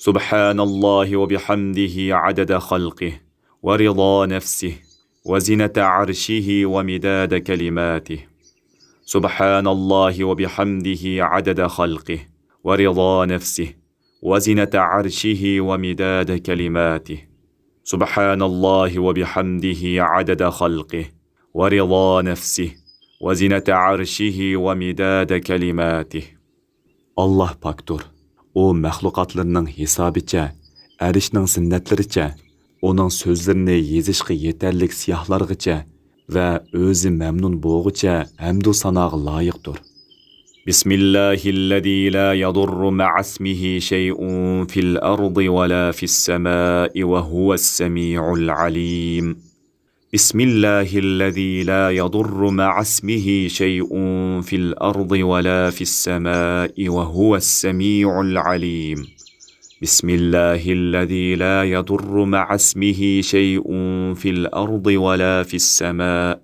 سبحان الله وبحمده عدد خلقه ورضا نفسه وزنة عرشه ومداد كلماته. سبحان الله وبحمده عدد خلقه ورضا نفسه وزنة عرشه ومداد كلماته. سبحان الله وبحمده عدد خلقه ورضا نفسه وزنة عرشه ومداد كلماته. ئاللاھ پاكتۇر. ئۇ مەخلۇقاتلىرىنىڭ ھېسابىچە، ئەرشنىڭ زىننەتلىرىچە، ئۇنىڭ سۆزلىرىنى يېزىشقا يېتەرلىك سىياھلارغىچە ۋە ئۆزى مەمنۇن بولغۇچە ھەمدۇ ساناغا لايىقتۇر. بسم الله الذي لا يضر مع اسمه شيء في الأرض ولا في السماء وهو السميع العليم. بسم الله الذي لا يضر مع اسمه شيء في الأرض ولا في السماء وهو السميع العليم. بسم الله الذي لا يضر مع اسمه شيء في الأرض ولا في السماء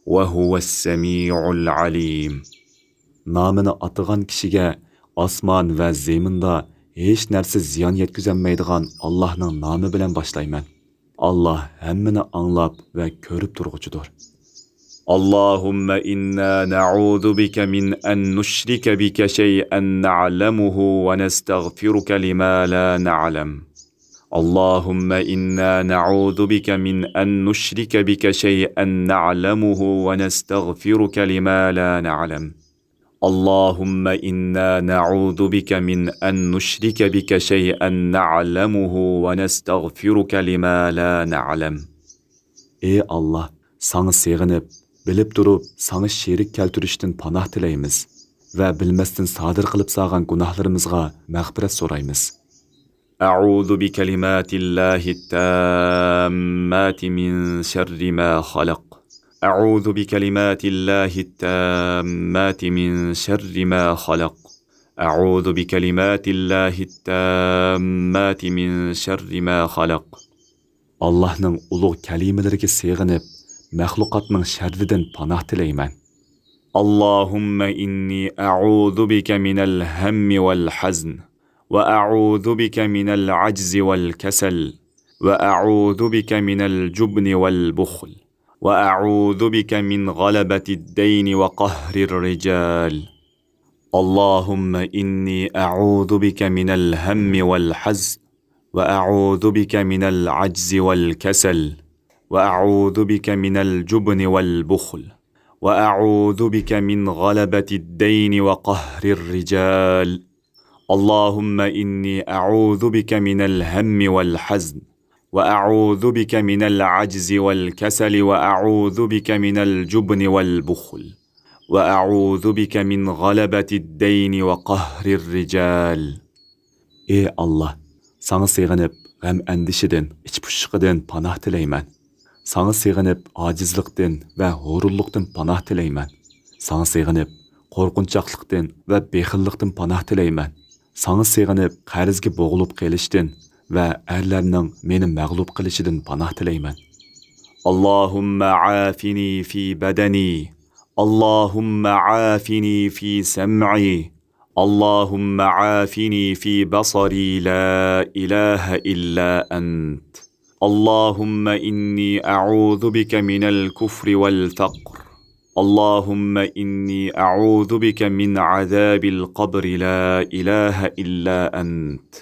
وهو السميع العليم. نامىنى ئاتىغان كىشىگە ئاسمان ۋە زېمىندا ھېچ نەرسە زىيان يەتكۈزەلمەيدىغان ئاللاھنىڭ نامى بىلەن باشلايمەن. ئاللاھ ھەممىنى ئاڭلاپ ۋە كۆرۈپ تۇرغۇچىدۇر. اللهم إنا نعوذ بك من أن نشرك بك شيئا نعلمه ونستغفرك لما لا نعلم. اللهم إنا نعوذ بك من أن نشرك بك شيئا نعلمه ونستغفرك لما لا نعلم. اللهم إنا نعوذ بك من أن نشرك بك شيئا نعلمه ونستغفرك لما لا نعلم. ئى ئاللاھ، ساڭا سېغىنىپ، بىلىپ تۇرۇپ ساڭا شېرىك كەلتۈرۈشتىن پاناھ تىلەيمىز ۋە بىلمەستىن سادىر قىلىپ سالغان گۇناھلىرىمىزغا مەغپىرەت سورايمىز. أعوذ بكلمات الله التامات من شر ما خلق. أعوذ بكلمات الله التامات من شر ما خلق. أعوذ بكلمات الله التامات من شر ما خلق. ئاللاھنىڭ ئۇلۇغ كەلىمىلىرىگە سېغىنىپ، مەخلۇقاتنىڭ شەررىدىن پاناھ تىلەيمەن. اللهم إني أعوذ بك من الهم والحزن، وأعوذ بك من العجز والكسل، وأعوذ بك من الجبن والبخل، وأعوذ بك من غلبة الدين وقهر الرجال. اللهم إني أعوذ بك من الهم والحزن، وأعوذ بك من العجز والكسل، وأعوذ بك من الجبن والبخل، وأعوذ بك من غلبة الدين وقهر الرجال. اللهم إني أعوذ بك من الهم والحزن، وأعوذ بك من العجز والكسل، وأعوذ بك من الجبن والبخل، وأعوذ بك من غلبة الدين وقهر الرجال. ئى ئاللاھ، ساڭا سېغىنىپ، غەم-ئەندىشىدىن، ئىچ پۇشۇقىدىن پاناھ تىلەيمەن. ساڭا سېغىنىپ، ئاجىزلىقتىن ۋە ھۇرۇنلۇقتىن پاناھ تىلەيمەن. ساڭا سېغىنىپ، قورقۇنچاقلىقتىن ۋە بېخىللىقتىن پاناھ تىلەيمەن. ساڭا سېغىنىپ، قەرزگە بوغۇلۇپ قېلىشتىن ۋە ئەرلەرنىڭ مېنى مەغلۇپ قىلىشىدىن پاناھ تىلەيمەن. اللهم عافني في بدني. اللهم عافني في سمعي. اللهم عافني في بصري، لا إله إلا أنت. اللهم إني أعوذ بك من الكفر والفقر. اللهم إني أعوذ بك من عذاب القبر، لا إله إلا أنت.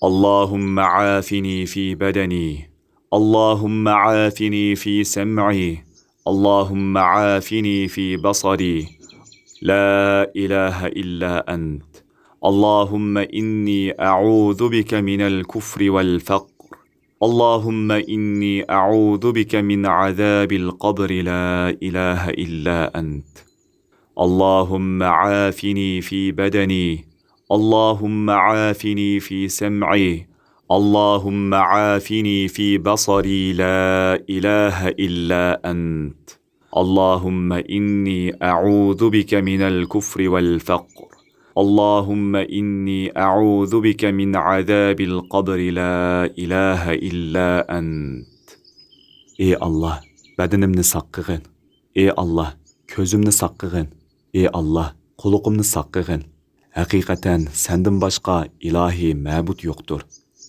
اللهم عافني في بدني. اللهم عافني في سمعي. اللهم عافني في بصري. لا إله إلا أنت. اللهم إني أعوذ بك من الكفر والفقر. اللهم إني أعوذ بك من عذاب القبر، لا إله إلا أنت. اللهم عافني في بدني. اللهم عافني في سمعي. اللهم عافني في بصري، لا إله إلا أنت. اللهم إني أعوذ بك من الكفر والفقر. اللهم إني أعوذ بك من عذاب القبر، لا إله إلا أنت. ئى ئاللاھ، بەدىنىمنى ساقلىغىن. ئى ئاللاھ، كۆزۈمنى ساقلىغىن. ئى ئاللاھ، قۇلىقىمنى ساقلىغىن. ھەقىقەتەن سەندىن باشقا ئىلاھىي مەبۇد يوقتۇر.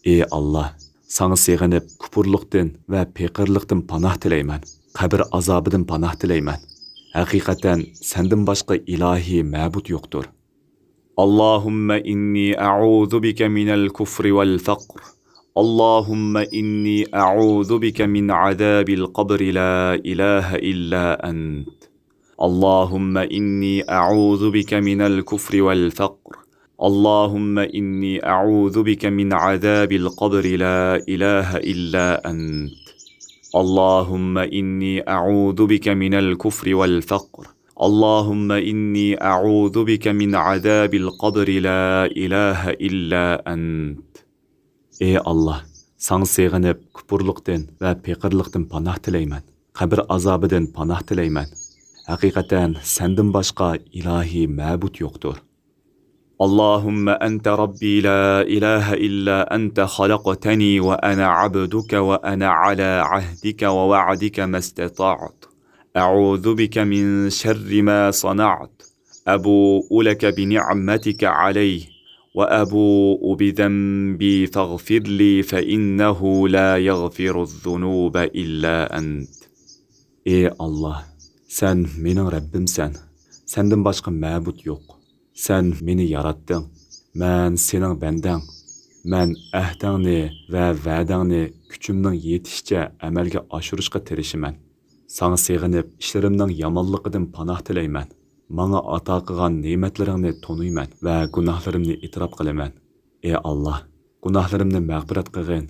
ئى ئاللاھ، ساڭا سېغىنىپ، كۇپۇرلۇقتىن ۋە پېقىرلىقتىن پاناھ تىلەيمەن. قەبرە ئازابىدىن پاناھ تىلەيمەن. ھەقىقەتەن سەندىن باشقا ئىلاھىي مەبۇد يوقتۇر. اللهم إني أعوذ بك من الكفر والفقر. اللهم إني أعوذ بك من عذاب القبر، لا إله إلا أنت. اللهم إني أعوذ بك من الكفر والفقر. اللهم إني أعوذ بك من عذاب القبر، لا إله إلا أنت. اللهم إني أعوذ بك من الكفر والفقر. اللهم إني أعوذ بك من عذاب القبر، لا إله إلا أنت. ئى ئاللاھ، ساڭا سېغىنىپ، كۇپۇرلۇقتىن ۋە پېقىرلىقتىن پاناھ تىلەيمەن. قەبرە ئازابىدىن پاناھ تىلەيمەن. ھەقىقەتەن سەندىن باشقا ئىلاھىي مەبۇد يوقتۇر. اللهم أنت ربي لا إله إلا أنت، خلقتني وأنا عبدك وأنا على عهدك ووعدك ما استطعت. أعوذ بك من شر ما صنعت. أبوء لك بنعمتك علي وأبوء بذنبي فاغفر لي فإنه لا يغفر الذنوب إلا أنت. ئى ئاللاھ، سەن مېنىڭ رەببىمسەن. سەندىن باشقا مەبۇد يوق. سەن مېنى ياراتتىڭ. مەن سېنىڭ بەندەڭ. مەن ئەھدىڭنى ۋە ۋەدەڭنى كۈچۈمنىڭ يېتىشىچە ئەمەلگە ئاشۇرۇشقا تىرىشىمەن. ساڭا سېغىنىپ، ئىشلىرىمنىڭ يامانلىقىدىن پاناھ تىلەيمەن. ماڭا ئاتا قىلغان نېمەتلىرىڭنى تونۇيمەن ۋە گۇناھلىرىمنى ئېتىراپ قىلىمەن. ئى ئاللاھ، گۇناھلىرىمنى مەغپىرەت قىلغىن.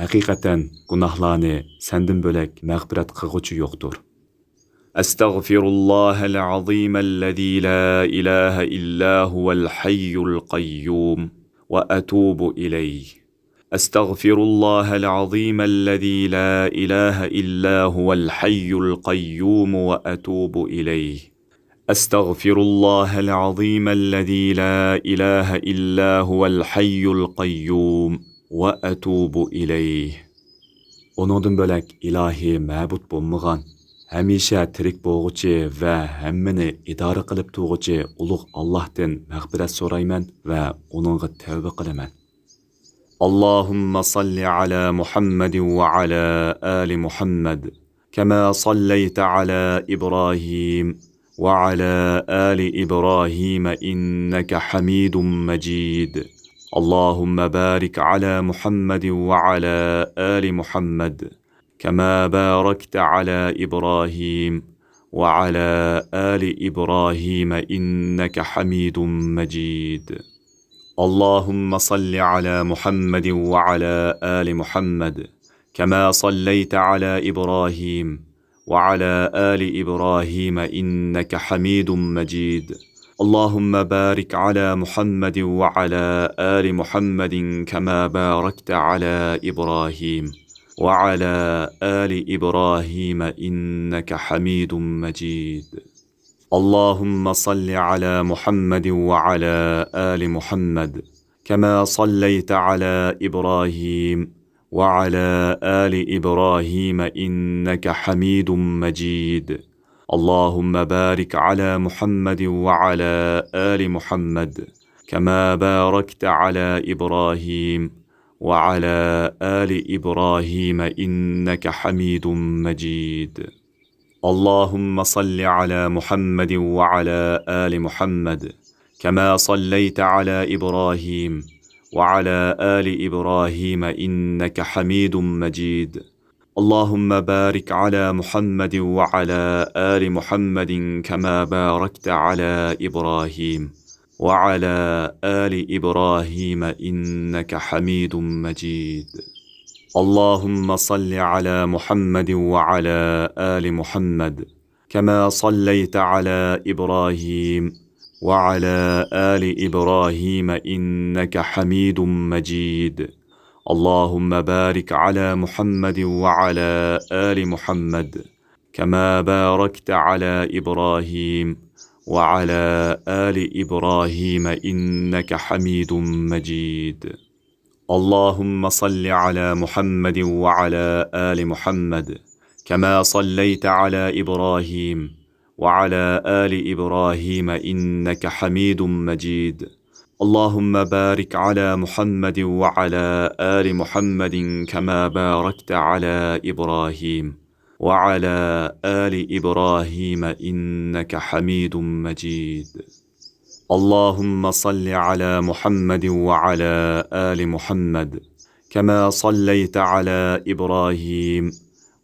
ھەقىقەتەن گۇناھلارنى سەندىن بۆلەك مەغپىرەت قىلغۇچى يوقتۇر. أستغفر الله العظيم الذي لا إله إلا هو الحي القيوم وأتوب إليه. أستغفر الله العظيم الذي لا إله إلا هو الحي القيوم وأتوب إليه. أستغفر الله العظيم الذي لا إله إلا هو الحي القيوم وأتوب إليه. ئۇنىڭدىن بۆلەك ئىلاھىي مەبۇد بولمىغان، ھەمىشە تىرىك بولغۇچى ۋە ھەممىنى ئىدارە قىلىپ تۇرغۇچى ئۇلۇغ ئاللاھتىن مەغپىرەت سورايمەن ۋە ئۇنىڭغا تەۋبە قىلىمەن. اللهم صل على محمد وعلى آل محمد كما صليت على إبراهيم وعلى آل إبراهيم إنك حميد مجيد. اللهم بارك على محمد وعلى آل محمد كما باركت على إبراهيم وعلى آل إبراهيم إنك حميد مجيد. اللهم صل على محمد وعلى آل محمد كما صليت على إبراهيم وعلى آل إبراهيم إنك حميد مجيد. اللهم بارك على محمد وعلى آل محمد كما باركت على إبراهيم وعلى آل إبراهيم إنك حميد مجيد. اللهم صل على محمد وعلى آل محمد كما صليت على إبراهيم وعلى آل إبراهيم إنك حميد مجيد. اللهم بارك على محمد وعلى آل محمد كما باركت على إبراهيم وعلى آل إبراهيم إنك حميد مجيد. اللهم صل على محمد وعلى آل محمد كما صليت على إبراهيم وعلى آل إبراهيم إنك حميد مجيد. اللهم بارك على محمد وعلى آل محمد كما باركت على إبراهيم وعلى آل إبراهيم إنك حميد مجيد. اللهم صل على محمد وعلى آل محمد كما صليت على إبراهيم وعلى آل إبراهيم إنك حميد مجيد. اللهم بارك على محمد وعلى آل محمد كما باركت على إبراهيم وعلى آل إبراهيم إنك حميد مجيد. اللهم صل على محمد وعلى آل محمد كما صليت على إبراهيم وعلى آل إبراهيم إنك حميد مجيد. اللهم بارك على محمد وعلى آل محمد كما باركت على إبراهيم وعلى آل إبراهيم إنك حميد مجيد. اللهم صل على محمد وعلى آل محمد كما صليت على إبراهيم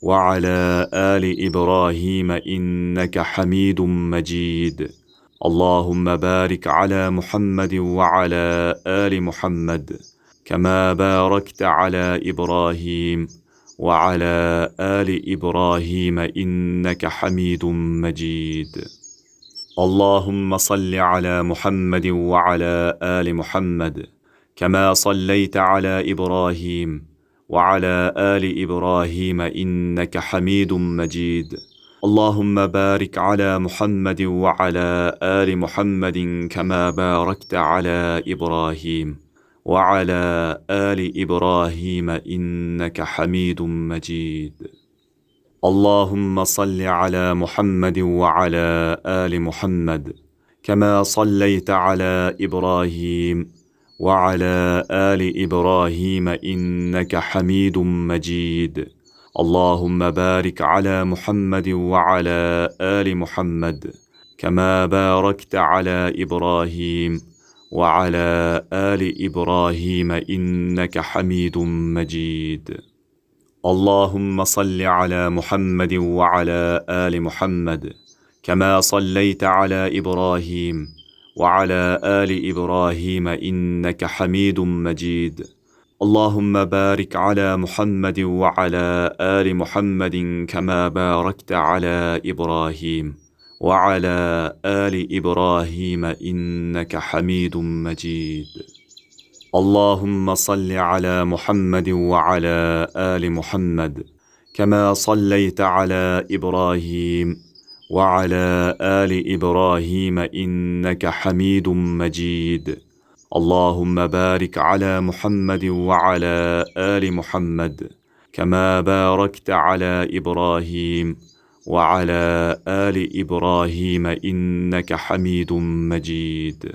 وعلى آل إبراهيم إنك حميد مجيد. اللهم بارك على محمد وعلى آل محمد كما باركت على إبراهيم وعلى آل إبراهيم إنك حميد مجيد. اللهم صل على محمد وعلى آل محمد كما صليت على إبراهيم وعلى آل إبراهيم إنك حميد مجيد. اللهم بارك على محمد وعلى آل محمد كما باركت على إبراهيم وعلى آل إبراهيم إنك حميد مجيد. اللهم صل على محمد وعلى آل محمد كما صليت على إبراهيم وعلى آل إبراهيم إنك حميد مجيد. اللهم بارك على محمد وعلى آل محمد كما باركت على إبراهيم وعلى آل إبراهيم إنك حميد مجيد. اللهم صل على محمد وعلى آل محمد كما صليت على إبراهيم وعلى آل إبراهيم إنك حميد مجيد. اللهم بارك على محمد وعلى آل محمد كما باركت على إبراهيم وعلى آل إبراهيم إنك حميد مجيد. اللهم صل على محمد وعلى آل محمد كما صليت على إبراهيم وعلى آل إبراهيم إنك حميد مجيد. اللهم بارك على محمد وعلى آل محمد كما باركت على إبراهيم وعلى آل إبراهيم إنك حميد مجيد.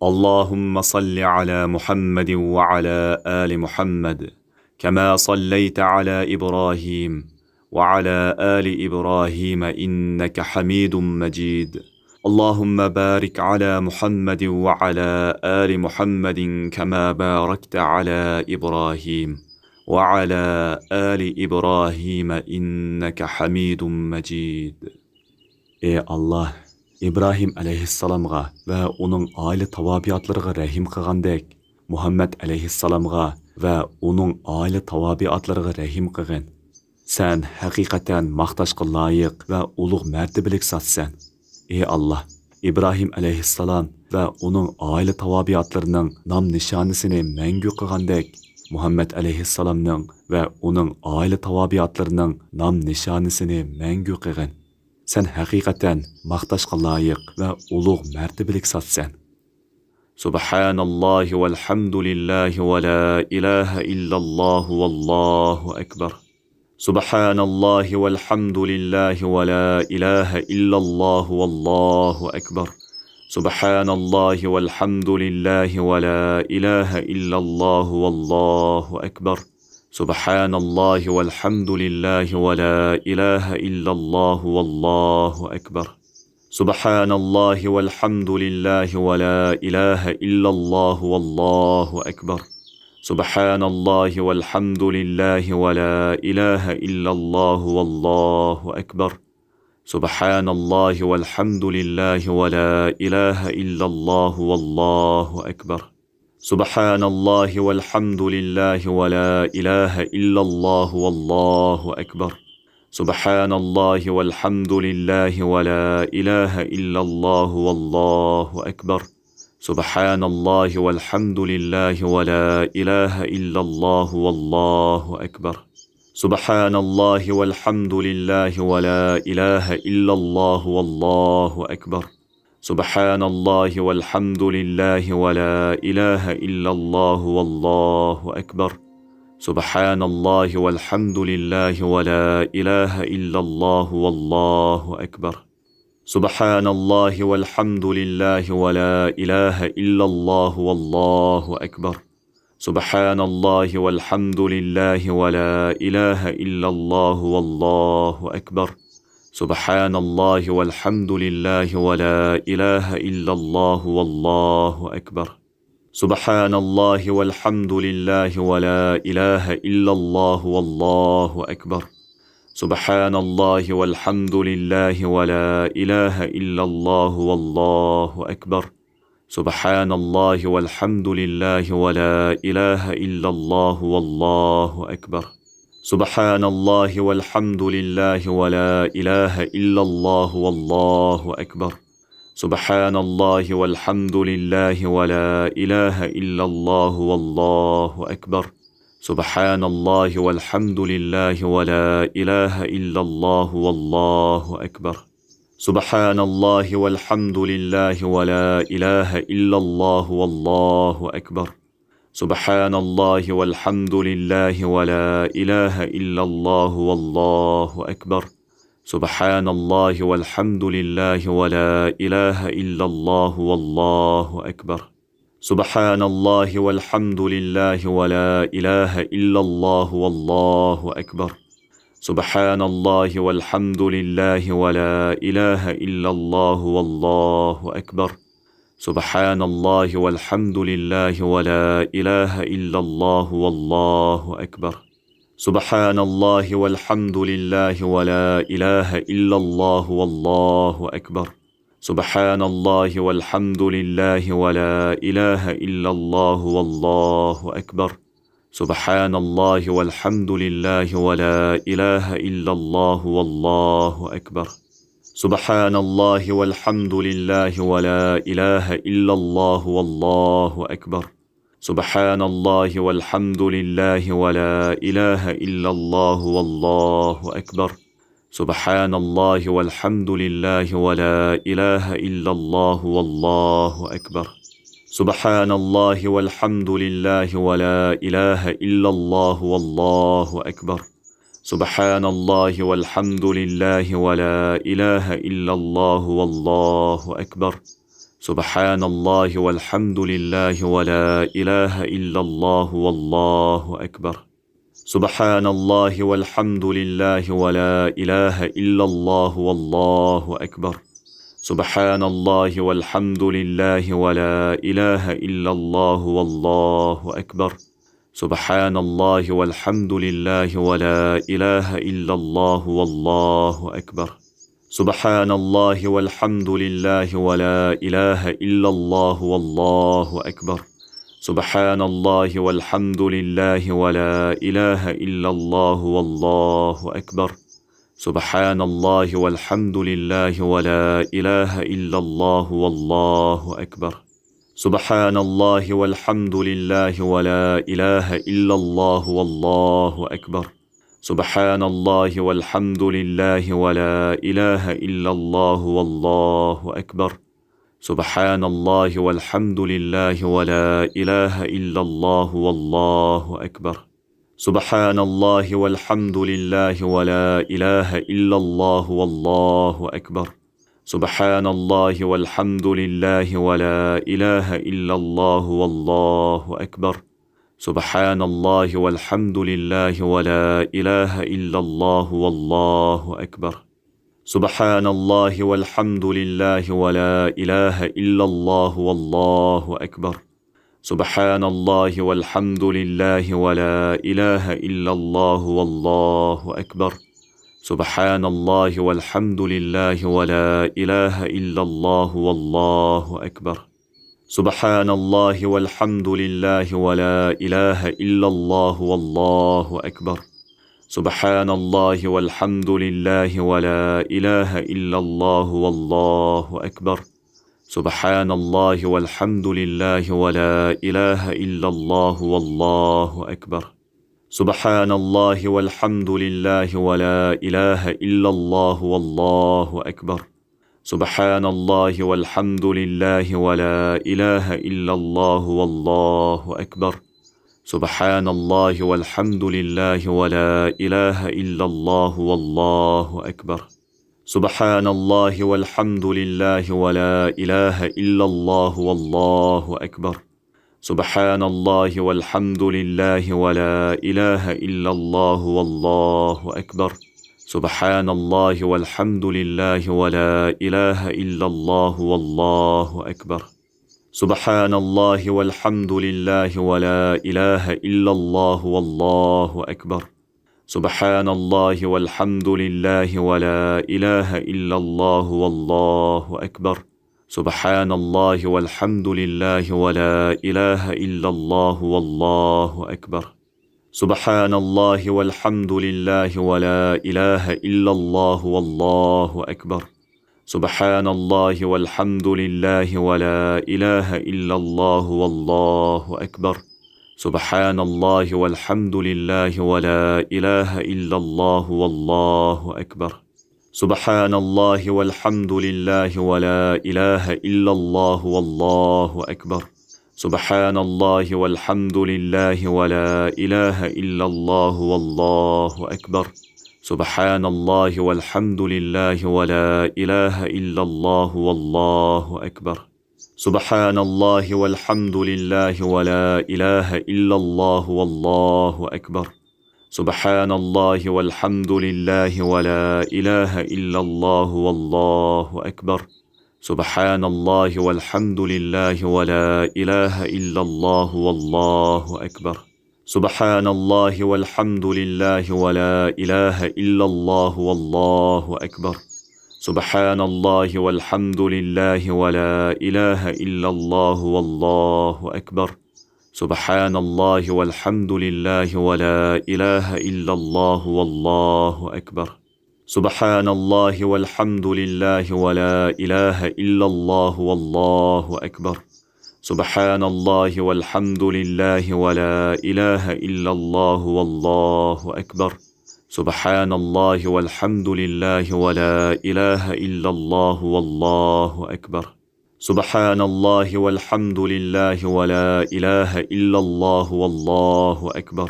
اللهم صل على محمد وعلى آل محمد كما صليت على إبراهيم وعلى آل إبراهيم إنك حميد مجيد. اللهم بارك على محمد وعلى آل محمد كما باركت على إبراهيم وعلى آل إبراهيم إنك حميد مجيد. ئى ئاللاھ، ئىبراھىم ئەلەيھىسسالامغا ۋە ئۇنىڭ ئائىلە تاۋابىئاتلىرىغا رەھىم قىلغاندەك، مۇھەممەد ئەلەيھىسسالامغا ۋە ئۇنىڭ ئائىلە تاۋابىئاتلىرىغا رەھىم قىلغىن. سەن ھەقىقەتەن ماختاشقا لايىق ۋە ئۇلۇغ مەرتىبىلىك زاتسەن. ئى ئاللاھ، ئىبراھىم ئەلەيھىسسالام ۋە ئۇنىڭ ئائىلە تاۋابىئاتلىرىنىڭ نام نىشانىسىنى مەڭگۈ قىلغاندەك، مۇھەممەد ئەلەيھىسسالامنىڭ ۋە ئۇنىڭ ئائىلە تاۋابىئاتلىرىنىڭ نام نىشانىسىنى مەڭگۈ قىلغىن. سەن ھەقىقەتەن ماختاشقا لايىق ۋە ئۇلۇغ مەرتىبىلىك زاتسەن. سبحان الله والحمد لله ولا إله إلا الله والله أكبر. سبحان الله والحمد لله ولا إله إلا الله والله أكبر. سبحان الله والحمد لله ولا إله إلا الله والله أكبر. سبحان الله والحمد لله ولا إله إلا الله والله أكبر. سبحان الله والحمد لله ولا إله إلا الله والله أكبر. سبحان الله والحمد لله ولا إله إلا الله والله أكبر. سبحان الله والحمد لله ولا إله إلا الله والله أكبر. سبحان الله والحمد لله ولا إله إلا الله والله أكبر. سبحان الله والحمد لله ولا إله إلا الله والله أكبر. سبحان الله والحمد لله ولا إله إلا الله والله أكبر. سبحان الله والحمد لله ولا إله إلا الله والله أكبر. سبحان الله والحمد لله ولا إله إلا الله والله أكبر. سبحان الله والحمد لله ولا إله إلا الله والله أكبر. سبحان الله والحمد لله ولا إله إلا الله والله أكبر. سبحان الله والحمد لله ولا إله إلا الله والله أكبر. سبحان الله والحمد لله ولا إله إلا الله والله أكبر. سبحان الله والحمد لله ولا إله إلا الله والله أكبر. سبحان الله والحمد لله ولا إله إلا الله والله أكبر. سبحان الله والحمد لله ولا إله إلا الله والله أكبر. سبحان الله والحمد لله ولا إله إلا الله والله أكبر. سبحان الله والحمد لله ولا إله إلا الله والله أكبر. سبحان الله والحمد لله ولا إله إلا الله والله أكبر. سبحان الله والحمد لله ولا إله إلا الله والله أكبر. سبحان الله والحمد لله ولا إله إلا الله والله أكبر. سبحان الله والحمد لله ولا إله إلا الله والله أكبر. سبحان الله والحمد لله ولا إله إلا الله والله أكبر. سبحان الله والحمد لله ولا إله إلا الله والله أكبر. سبحان الله والحمد لله ولا إله إلا الله والله أكبر. سبحان الله والحمد لله ولا إله إلا الله والله أكبر. سبحان الله والحمد لله ولا إله إلا الله والله أكبر. سبحان الله والحمد لله ولا إله إلا الله والله أكبر. سبحان الله والحمد لله ولا إله إلا الله والله أكبر. سبحان الله والحمد لله ولا إله إلا الله والله أكبر. سبحان الله والحمد لله ولا إله إلا الله والله أكبر. سبحان الله والحمد لله ولا إله إلا الله والله أكبر. سبحان الله والحمد لله ولا إله إلا الله والله أكبر. سبحان الله والحمد لله ولا إله إلا الله والله أكبر. سبحان الله والحمد لله ولا إله إلا الله والله أكبر. سبحان الله والحمد لله ولا إله إلا الله والله أكبر. سبحان الله والحمد لله ولا إله إلا الله والله أكبر. سبحان الله والحمد لله ولا إله إلا الله والله أكبر. سبحان الله والحمد لله ولا إله إلا الله والله أكبر. سبحان الله والحمد لله ولا إله إلا الله والله أكبر. سبحان الله والحمد لله ولا إله إلا الله والله أكبر. سبحان الله والحمد لله ولا إله إلا الله والله أكبر. سبحان الله والحمد لله ولا إله إلا الله والله أكبر. سبحان الله والحمد لله ولا إله إلا الله والله أكبر. سبحان الله والحمد لله ولا إله إلا الله والله أكبر. سبحان الله والحمد لله ولا إله إلا الله والله أكبر. سبحان الله والحمد لله ولا إله إلا الله والله أكبر. سبحان الله والحمد لله ولا إله إلا الله والله أكبر. سبحان الله والحمد لله ولا إله إلا الله والله أكبر. سبحان الله والحمد لله ولا إله إلا الله والله أكبر. سبحان الله والحمد لله ولا إله إلا الله والله أكبر. سبحان الله والحمد لله ولا إله إلا الله والله أكبر. سبحان الله والحمد لله ولا إله إلا الله والله أكبر. سبحان الله والحمد لله ولا إله إلا الله والله أكبر. سبحان الله والحمد لله ولا إله إلا الله والله أكبر. سبحان الله والحمد لله ولا إله إلا الله والله أكبر. سبحان الله والحمد لله ولا إله إلا الله والله أكبر. سبحان الله والحمد لله ولا إله إلا الله والله أكبر. سبحان الله والحمد لله ولا إله إلا الله والله أكبر. سبحان الله والحمد لله ولا إله إلا الله والله أكبر. سبحان الله والحمد لله ولا إله إلا الله والله أكبر. سبحان الله والحمد لله ولا إله إلا الله والله أكبر. سبحان الله والحمد لله ولا إله إلا الله والله أكبر. سبحان الله والحمد لله ولا إله إلا الله والله أكبر. سبحان الله والحمد لله ولا إله إلا الله والله أكبر. سبحان الله والحمد لله ولا إله إلا الله والله أكبر. سبحان الله والحمد لله ولا إله إلا الله والله أكبر. سبحان الله والحمد لله ولا إله إلا الله والله أكبر. سبحان الله والحمد لله ولا إله إلا الله والله أكبر. سبحان الله والحمد لله ولا إله إلا الله والله أكبر. سبحان الله والحمد لله ولا إله إلا الله والله أكبر. سبحان الله والحمد لله ولا إله إلا الله والله أكبر. سبحان الله والحمد لله ولا إله إلا الله والله أكبر. سبحان الله والحمد لله ولا إله إلا الله والله أكبر. سبحان الله والحمد لله ولا إله إلا الله والله أكبر. سبحان الله والحمد لله ولا إله إلا الله والله أكبر. سبحان الله والحمد لله ولا إله إلا الله والله أكبر.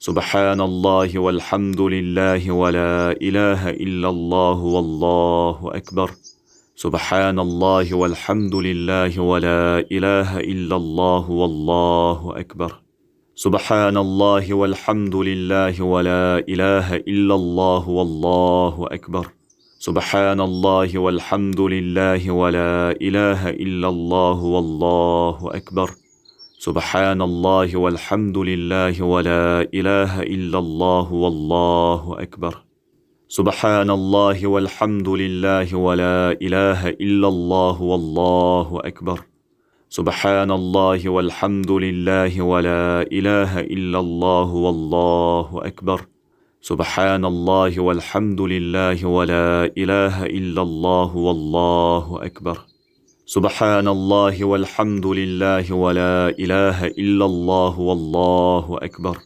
سبحان الله والحمد لله ولا إله إلا الله والله أكبر. سبحان الله والحمد لله ولا إله إلا الله والله أكبر. سبحان الله والحمد لله ولا إله إلا الله والله أكبر. سبحان الله والحمد لله ولا إله إلا الله والله أكبر. سبحان الله والحمد لله ولا إله إلا الله والله أكبر. سبحان الله والحمد لله ولا إله إلا الله والله أكبر. سبحان الله والحمد لله ولا إله إلا الله والله أكبر. سبحان الله والحمد لله ولا إله إلا الله والله أكبر. سبحان الله والحمد لله ولا إله إلا الله والله أكبر.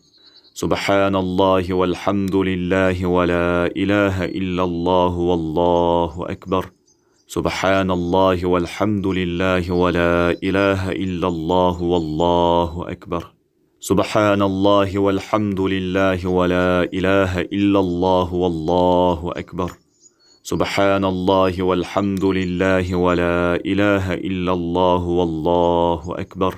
سبحان الله والحمد لله ولا إله إلا الله والله أكبر. سبحان الله والحمد لله ولا إله إلا الله والله أكبر. سبحان الله والحمد لله ولا إله إلا الله والله أكبر. سبحان الله والحمد لله ولا إله إلا الله والله أكبر.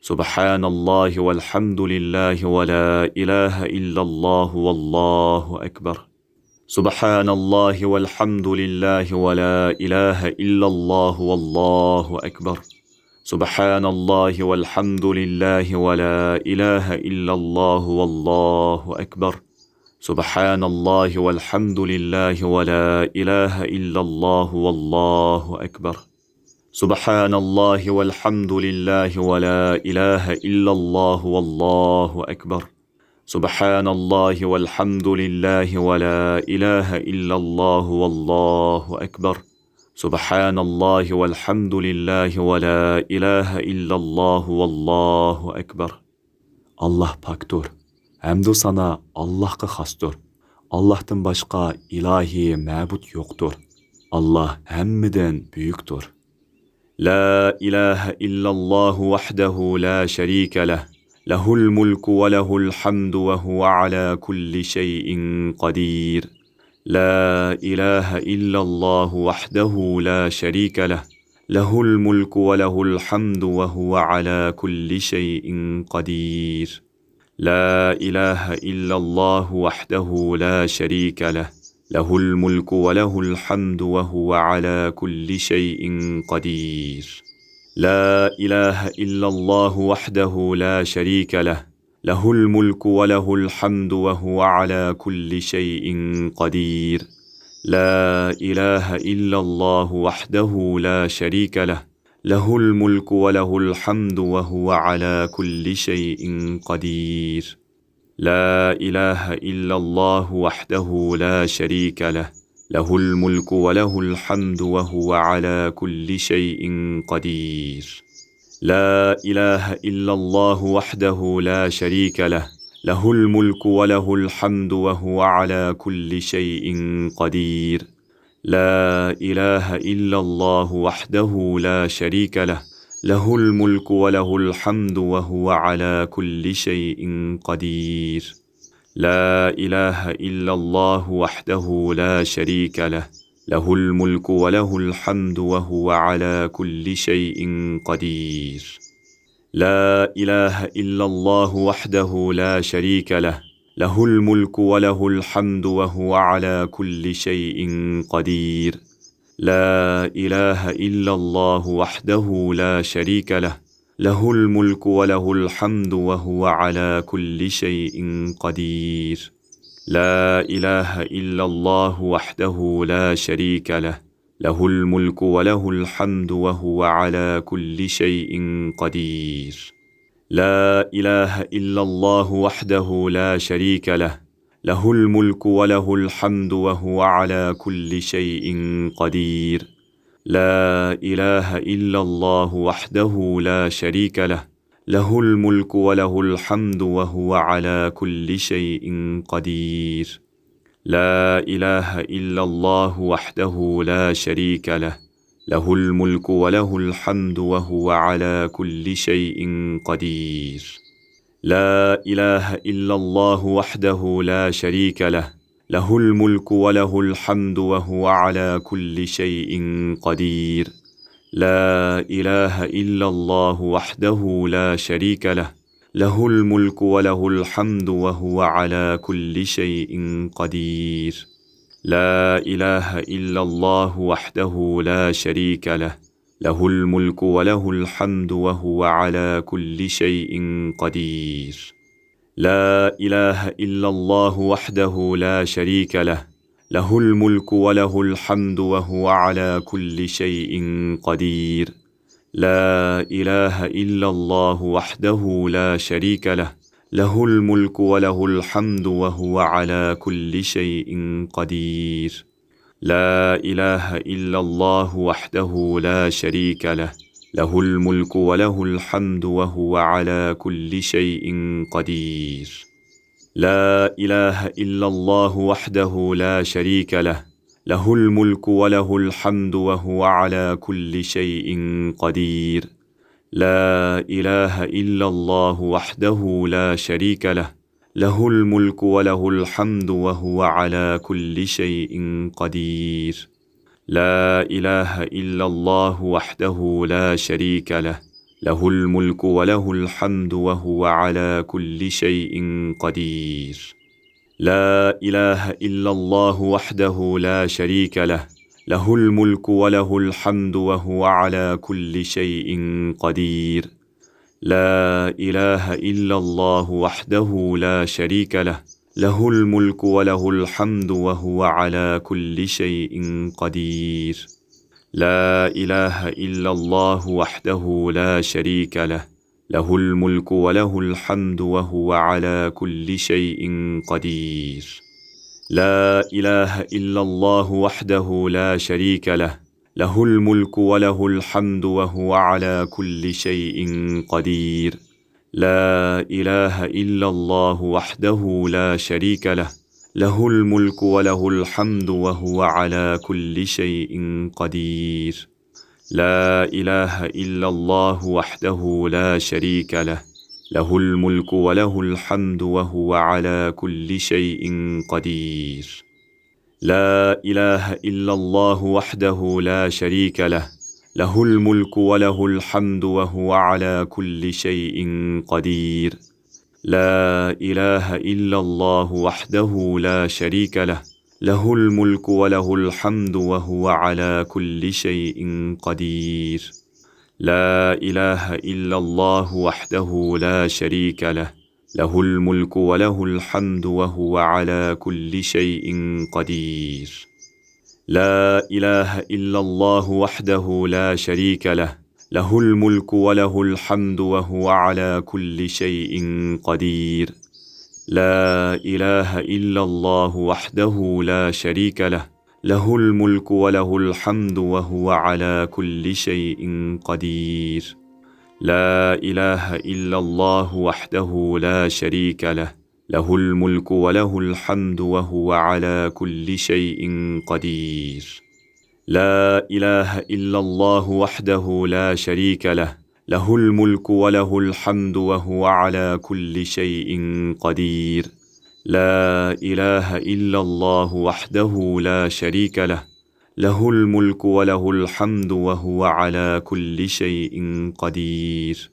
سبحان الله والحمد لله ولا إله إلا الله والله أكبر. سبحان الله والحمد لله ولا إله إلا الله والله أكبر. سبحان الله والحمد لله ولا إله إلا الله والله أكبر. سبحان الله والحمد لله ولا إله إلا الله والله أكبر. سبحان الله والحمد لله ولا إله إلا الله والله أكبر. سبحان الله والحمد لله ولا إله إلا الله والله أكبر. سبحان الله والحمد لله ولا إله إلا الله والله أكبر. ئاللاھ پاكتۇر. ھەمدۇ سانا ئاللاھقا خاستۇر. ئاللاھتىن باشقا ئىلاھىي مەبۇد يوقتۇر. ئاللاھ ھەممىدىن بۈيۈكتۇر. لا إله إلا الله وحده لا شريك له، له الملك وله الحمد وهو على كل شيء قدير. لا إله إلا الله وحده لا شريك له، له الملك وله الحمد وهو على كل شيء قدير. لا إله إلا الله وحده لا شريك له، له الملك وله الحمد وهو على كل شيء قدير. لا إله إلا الله وحده لا شريك له، له الملك وله الحمد وهو على كل شيء قدير. لا إله إلا الله وحده لا شريك له، له الملك وله الحمد وهو على كل شيء قدير. لا إله إلا الله وحده لا شريك له، له الملك وله الحمد وهو على كل شيء قدير. لا إله إلا الله وحده لا شريك له، له الملك وله الحمد وهو على كل شيء قدير. لا إله إلا الله وحده لا شريك له، له الملك وله الحمد وهو على كل شيء قدير. لا إله إلا الله وحده لا شريك له، له الملك وله الحمد وهو على كل شيء قدير. لا إله إلا الله وحده لا شريك له، له الملك وله الحمد وهو على كل شيء قدير. لا إله إلا الله وحده لا شريك له، له الملك وله الحمد وهو على كل شيء قدير. لا إله إلا الله وحده لا شريك له، له الملك وله الحمد وهو على كل شيء قدير. لا إله إلا الله وحده لا شريك له، له الملك وله الحمد وهو على كل شيء قدير. لا إله إلا الله وحده لا شريك له، له الملك وله الحمد وهو على كل شيء قدير. لا إله إلا الله وحده لا شريك له، له الملك وله الحمد وهو على كل شيء قدير. لا إله إلا الله وحده لا شريك له، له الملك وله الحمد وهو على كل شيء قدير. لا إله إلا الله وحده لا شريك له، له الملك وله الحمد وهو على كل شيء قدير. لا إله إلا الله وحده لا شريك له، له الملك وله الحمد وهو على كل شيء قدير. لا إله إلا الله وحده لا شريك له، له الملك وله الحمد وهو على كل شيء قدير. لا إله إلا الله وحده لا شريك له، له الملك وله الحمد وهو على كل شيء قدير. لا إله إلا الله وحده لا شريك له، له الملك وله الحمد وهو على كل شيء قدير. لا إله إلا الله وحده لا شريك له، له الملك وله الحمد وهو على كل شيء قدير. لا إله إلا الله وحده لا شريك له، له الملك وله الحمد وهو على كل شيء قدير. لا إله إلا الله وحده لا شريك له، له الملك وله الحمد وهو على كل شيء قدير. لا إله إلا الله وحده لا شريك له، له الملك وله الحمد وهو على كل شيء قدير. لا إله إلا الله وحده لا شريك له، له الملك وله الحمد وهو على كل شيء قدير. لا إله إلا الله وحده لا شريك له، له الملك وله الحمد وهو على كل شيء قدير. لا إله إلا الله وحده لا شريك له، له الملك وله الحمد وهو على كل شيء قدير. لا إله إلا الله وحده لا شريك له، له الملك وله الحمد وهو على كل شيء قدير. لا إله إلا الله وحده لا شريك له، له الملك وله الحمد وهو على كل شيء قدير. لا إله إلا الله وحده لا شريك له، له الملك وله الحمد وهو على كل شيء قدير. لا إله إلا الله وحده لا شريك له، له الملك وله الحمد وهو على كل شيء قدير. لا إله إلا الله وحده لا شريك له، له الملك وله الحمد وهو على كل شيء قدير. لا إله إلا الله وحده لا شريك له، له الملك وله الحمد وهو على كل شيء قدير. لا إله إلا الله وحده لا شريك له، له الملك وله الحمد وهو على كل شيء قدير. لا إله إلا الله وحده لا شريك له، له الملك وله الحمد وهو على كل شيء قدير. لا إله إلا الله وحده لا شريك له، له الملك وله الحمد وهو على كل شيء قدير. لا إله إلا الله وحده لا شريك له، له الملك وله الحمد وهو على كل شيء قدير.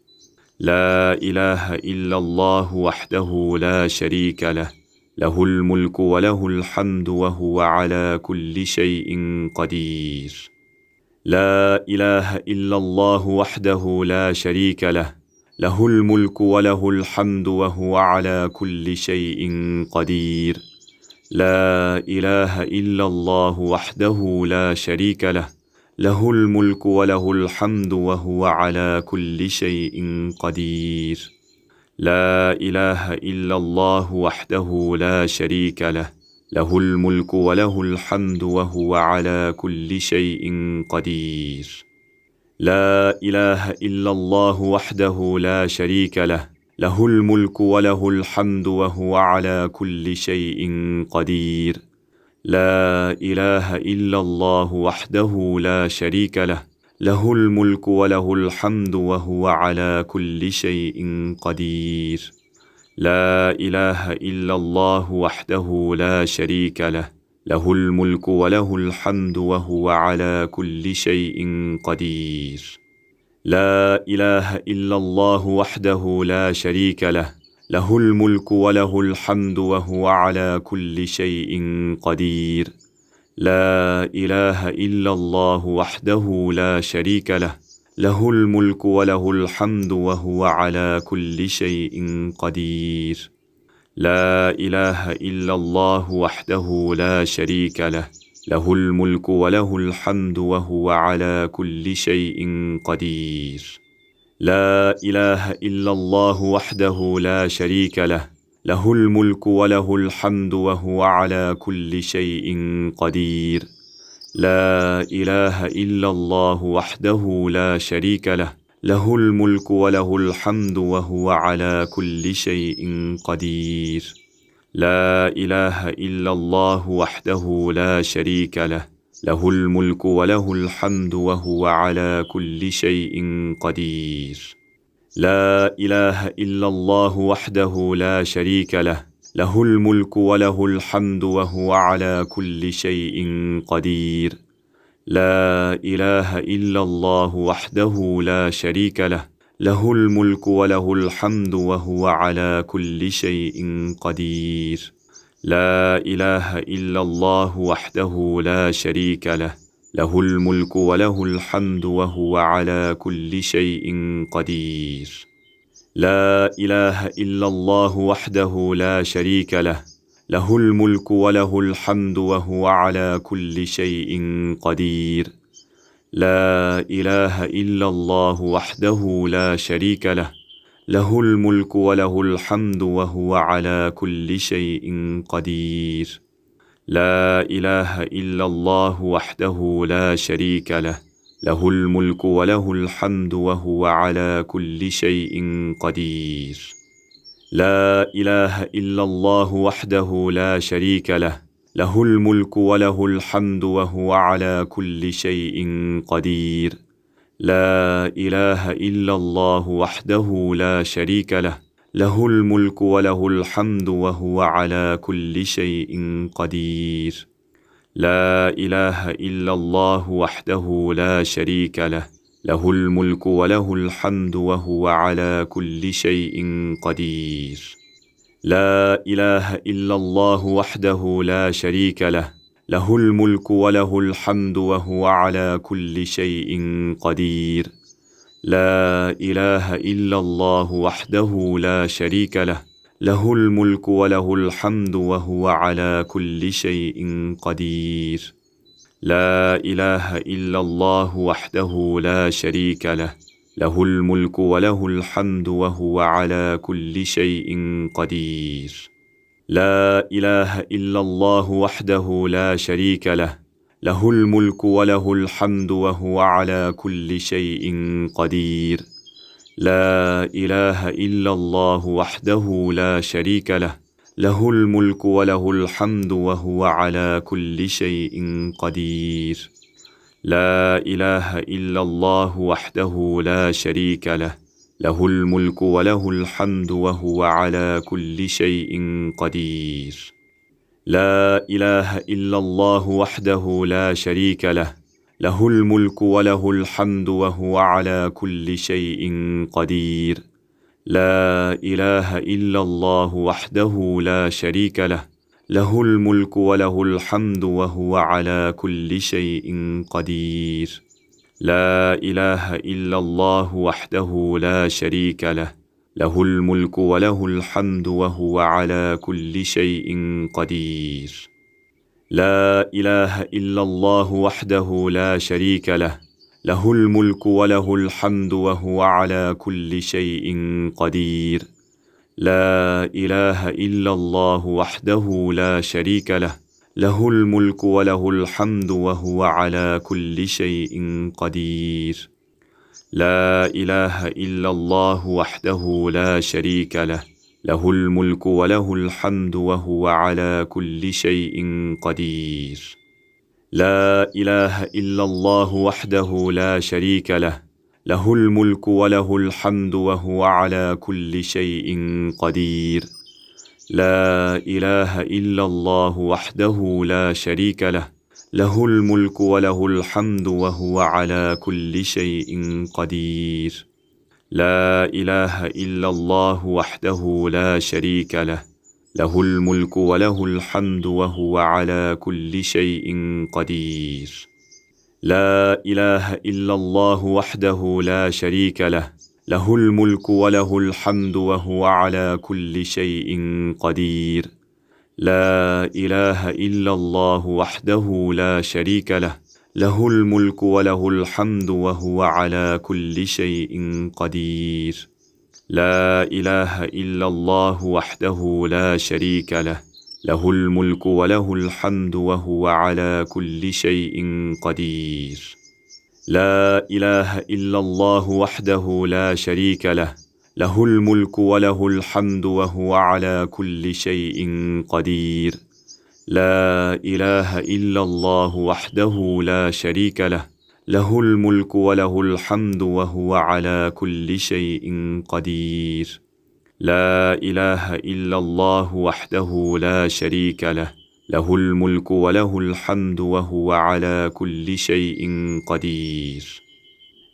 لا إله إلا الله وحده لا شريك له، له الملك وله الحمد وهو على كل شيء قدير. لا إله إلا الله وحده لا شريك له، له الملك وله الحمد وهو على كل شيء قدير. لا إله إلا الله وحده لا شريك له، له الملك وله الحمد وهو على كل شيء قدير. لا إله إلا الله وحده لا شريك له، له الملك وله الحمد وهو على كل شيء قدير. لا إله إلا الله وحده لا شريك له، له الملك وله الحمد وهو على كل شيء قدير. لا إله إلا الله وحده لا شريك له، له الملك وله الحمد وهو على كل شيء قدير. لا إله إلا الله وحده لا شريك له، له الملك وله الحمد وهو على كل شيء قدير. لا إله إلا الله وحده لا شريك له، له الملك وله الحمد وهو على كل شيء قدير. لا إله إلا الله وحده لا شريك له، له الملك وله الحمد وهو على كل شيء قدير. لا إله إلا الله وحده لا شريك له، له الملك وله الحمد وهو على كل شيء قدير. لا إله إلا الله وحده لا شريك له، له الملك وله الحمد وهو على كل شيء قدير. لا إله إلا الله وحده لا شريك له، له الملك وله الحمد وهو على كل شيء قدير. لا إله إلا الله وحده لا شريك له، له الملك وله الحمد وهو على كل شيء قدير. لا إله إلا الله وحده لا شريك له، له الملك وله الحمد وهو على كل شيء قدير. لا إله إلا الله وحده لا شريك له، له الملك وله الحمد وهو على كل شيء قدير. لا إله إلا الله وحده لا شريك له، له الملك وله الحمد وهو على كل شيء قدير. لا إله إلا الله وحده لا شريك له، له الملك وله الحمد وهو على كل شيء قدير. لا إله إلا الله وحده لا شريك له، له الملك وله الحمد وهو على كل شيء قدير. لا إله إلا الله وحده لا شريك له، له الملك وله الحمد وهو على كل شيء قدير. لا إله إلا الله وحده لا شريك له، له الملك وله الحمد وهو على كل شيء قدير. لا إله إلا الله وحده لا شريك له، له الملك وله الحمد وهو على كل شيء قدير. لا إله إلا الله وحده لا شريك له، له الملك وله الحمد وهو على كل شيء قدير. لا إله إلا الله وحده لا شريك له، له الملك وله الحمد وهو على كل شيء قدير. لا إله إلا الله وحده لا شريك له، له الملك وله الحمد وهو على كل شيء قدير. لا إله إلا الله وحده لا شريك له، له الملك وله الحمد وهو على كل شيء قدير. لا إله إلا الله وحده لا شريك له، له الملك وله الحمد وهو على كل شيء قدير. لا إله إلا الله وحده لا شريك له، له الملك وله الحمد وهو على كل شيء قدير. لا إله إلا الله وحده لا شريك له، له الملك وله الحمد وهو على كل شيء قدير. لا إله إلا الله وحده لا شريك له، له الملك وله الحمد وهو على كل شيء قدير. لا إله إلا الله وحده لا شريك له، له الملك وله الحمد وهو على كل شيء قدير. لا إله إلا الله وحده لا شريك له، له الملك وله الحمد وهو على كل شيء قدير. لا إله إلا الله وحده لا شريك له، له الملك وله الحمد وهو على كل شيء قدير. لا إله إلا الله وحده لا شريك له، له الملك وله الحمد وهو على كل شيء قدير. لا إله إلا الله وحده لا شريك له، له الملك وله الحمد وهو على كل شيء قدير. لا إله إلا الله وحده لا شريك له، له الملك وله الحمد وهو على كل شيء قدير. لا إله إلا الله وحده لا شريك له، له الملك وله الحمد وهو على كل شيء قدير. لا إله إلا الله وحده لا شريك له، له الملك وله الحمد وهو على كل شيء قدير. لا إله إلا الله وحده لا شريك له، له الملك وله الحمد وهو على كل شيء قدير. لا إله إلا الله وحده لا شريك له، له الملك وله الحمد وهو على كل شيء قدير. لا إله إلا الله وحده لا شريك له، له الملك وله الحمد وهو على كل شيء قدير. لا إله إلا الله وحده لا شريك له، له الملك وله الحمد وهو على كل شيء قدير. لا إله إلا الله وحده لا شريك له، له الملك وله الحمد وهو على كل شيء قدير. لا إله إلا الله وحده لا شريك له، له الملك وله الحمد وهو على كل شيء قدير.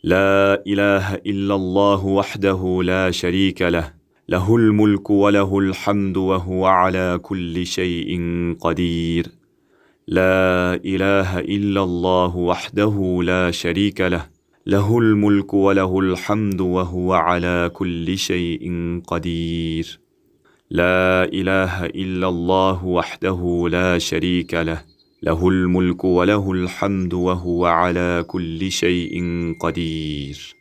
لا إله إلا الله وحده لا شريك له، له الملك وله الحمد وهو على كل شيء قدير. لا إله إلا الله وحده لا شريك له، له الملك وله الحمد وهو على كل شيء قدير. لا إله إلا الله وحده لا شريك له، له الملك وله الحمد وهو على كل شيء قدير.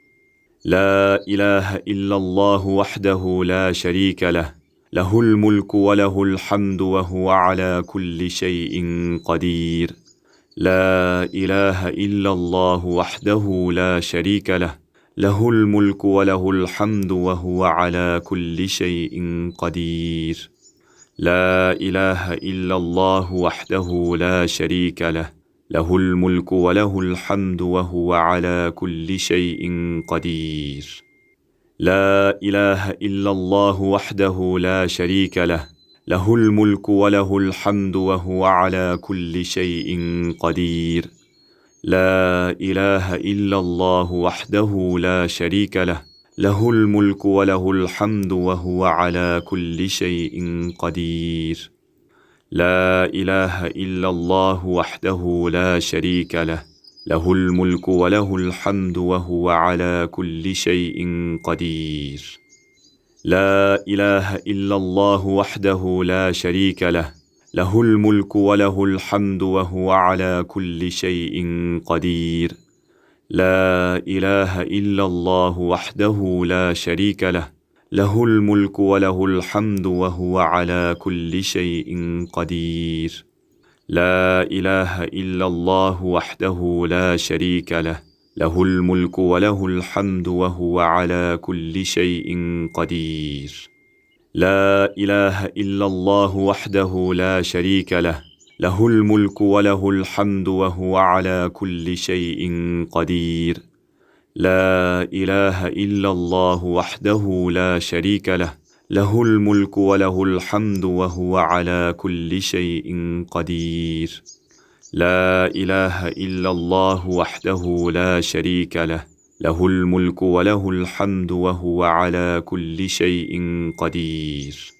لا إله إلا الله وحده لا شريك له، له الملك وله الحمد وهو على كل شيء قدير. لا إله إلا الله وحده لا شريك له، له الملك وله الحمد وهو على كل شيء قدير. لا إله إلا الله وحده لا شريك له، له الملك وله الحمد وهو على كل شيء قدير. لا إله إلا الله وحده لا شريك له، له الملك وله الحمد وهو على كل شيء قدير. لا إله إلا الله وحده لا شريك له، له الملك وله الحمد وهو على كل شيء قدير. لا إله إلا الله وحده لا شريك له، له الملك وله الحمد وهو على كل شيء قدير. لا إله إلا الله وحده لا شريك له، له الملك وله الحمد وهو على كل شيء قدير. لا إله إلا الله وحده لا شريك له، له الملك وله الحمد وهو على كل شيء قدير. لا إله إلا الله وحده لا شريك له، له الملك وله الحمد وهو على كل شيء قدير. لا إله إلا الله وحده لا شريك له، له الملك وله الحمد وهو على كل شيء قدير. لا إله إلا الله وحده لا شريك له، له الملك وله الحمد وهو على كل شيء قدير. لا إله إلا الله وحده لا شريك له، له الملك وله الحمد وهو على كل شيء قدير.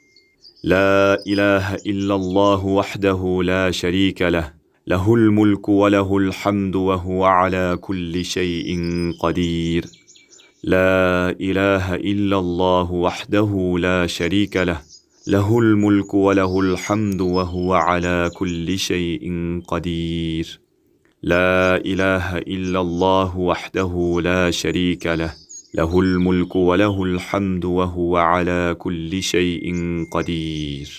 لا إله إلا الله وحده لا شريك له، له الملك وله الحمد وهو على كل شيء قدير. لا إله إلا الله وحده لا شريك له، له الملك وله الحمد وهو على كل شيء قدير. لا إله إلا الله وحده لا شريك له، له الملك وله الحمد وهو على كل شيء قدير.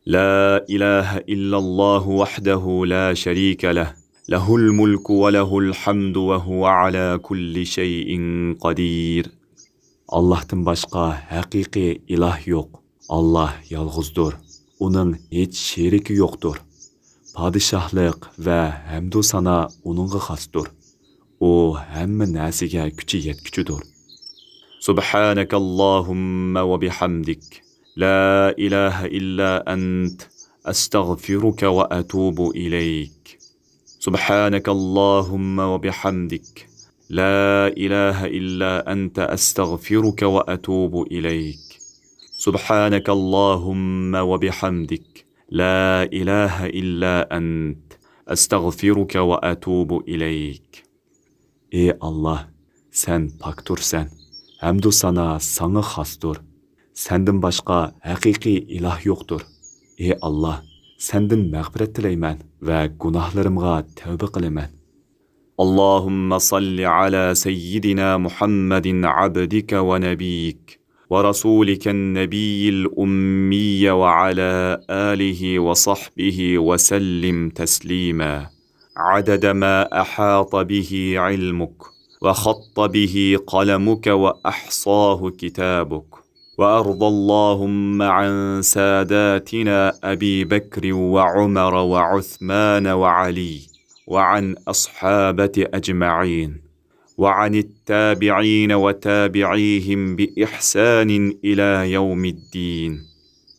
لا إله إلا الله وحده لا شريك له، له الملك وله الحمد وهو على كل شيء قدير. ئاللاھتىن باشقا ھەقىقىي ئىلاھ يوق. ئاللاھ يالغۇزدۇر. ئۇنىڭ ھېچ شېرىكى يوقتۇر. پادىشاھلىق ۋە ھەمدۇ سانا ئۇنىڭغا خاستۇر. ئۇ ھەممە نەرسىگە كۈچى يەتكۈچىدۇر. سبحانك اللهم وبحمدك، لا إله إلا أنت، أستغفرك وأتوب إليك. سبحانك اللهم وبحمدك، لا إله إلا أنت، أستغفرك وأتوب إليك. سبحانك اللهم وبحمدك، لا إله إلا أنت، أستغفرك وأتوب إليك. ئى ئاللاھ، سەن پاكتۇرسەن، ھەمدۇ سانا ساڭا خاستۇر. سەندىن باشقا ھەقىقىي ئىلاھ يوقتۇر. ئى ئاللاھ، سەندىن مەغپىرەت تىلەيمەن ۋە گۇناھلىرىمغا تەۋبە قىلىمەن. اللهم صل على سيدنا محمد عبدك ونبيك ورسولك النبي الأمي وعلى آله وصحبه وسلم تسليما، عدد ما أحاط به علمك وخط به قلمك وأحصاه كتابك. وأرض اللهم عن ساداتنا أبي بكر وعمر وعثمان وعلي، وعن أصحابة أجمعين، وعن التابعين وتابعيهم بإحسان إلى يوم الدين.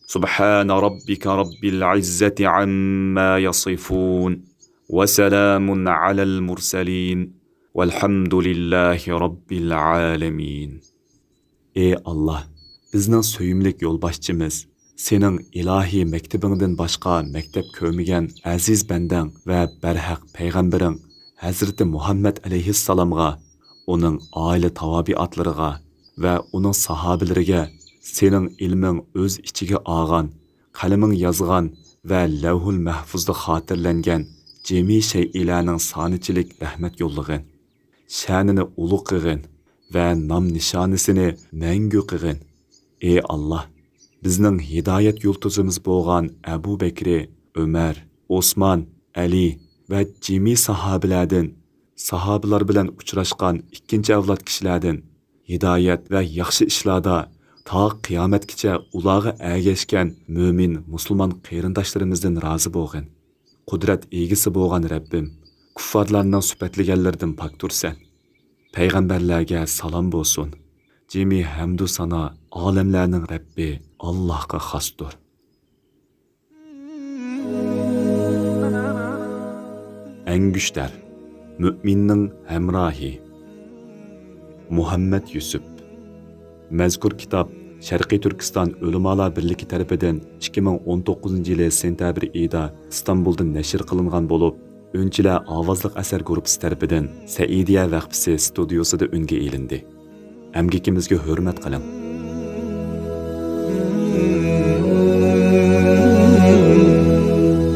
سبحان ربك رب العزة عما يصفون، وسلام على المرسلين، والحمد لله رب العالمين. ئى ئاللاھ، بىزنىڭ سۆيۈملۈك يولباشچىمىز، سېنىڭ ئىلاھىي مەكتىپىڭدىن باشقا مەكتەپ كۆرمىگەن ئەزىز بەندەڭ ۋە بەرھەق پەيغەمبىرىڭ ھەزرىتى مۇھەممەد ئەلەيھىسسالامغا، ئۇنىڭ ئائىلە تاۋابىئاتلىرىغا ۋە ئۇنىڭ ساھابىلىرىگە سېنىڭ ئىلمىڭ ئۆز ئىچىگە ئالغان، قەلىمىڭ يازغان ۋە لەۋھۇل مەھفۇزدا خاتىرىلەنگەن جىمى شەيئىلەرنىڭ سانىچىلىك رەھمەت يوللىغىن. شەنىنى ئۇلۇغ قىلغىن ۋە نام نىشانىسىنى مەڭگۈ قىلغىن. ئى ئاللاھ، بىزنىڭ ھىدايەت يۇلتۇزىمىز بولغان ئەبۇ بەكرى، ئۆمەر، ئوسمان، ئەلى ۋە جىمى ساھابىلەردىن، ساھابىلار بىلەن ئۇچراشقان ئىككىنچى ئەۋلاد كىشىلەردىن، ھىدايەت ۋە ياخشى ئىشلاردا تا قىيامەتكىچە ئۇلارغا ئەگەشكەن مۆمىن مۇسۇلمان قېرىنداشلىرىمىزدىن رازى بولغىن. قۇدرەت ئىگىسى بولغان رەببىم، كۇففارلارنىڭ سۈپەتلىگەنلىرىدىن پاكتۇرسەن. پەيغەمبەرلەرگە سالام بولسۇن. جىمى ھەمدۇ سانا ئالەملەرنىڭ رەببى ئاللاھقا خاستۇر. ئەنگۈشتەر، مۆمىننىڭ ھەمراھى. مۇھەممەد يۈسۈپ. مەزكۇر كىتاب شەرقىي تۈركىستان ئۆلىمالار بىرلىكى تەرىپىدىن ئىككى مىڭ ئون توققۇزىنچى يىلى سېنتەبىر ئېيىدا ئىستانبۇلدا نەشر قىلىنغان بولۇپ، ئۈنچىلەر ئاۋازلىق ئەسەر گۇرۇپپىسى تەرىپىدىن سەئىدىيە ۋەقپىسى ستۇدىيوسىدا ئۈنگە ئېلىندى. ئەمگىكىمىزگە ھۆرمەت قىلىڭ.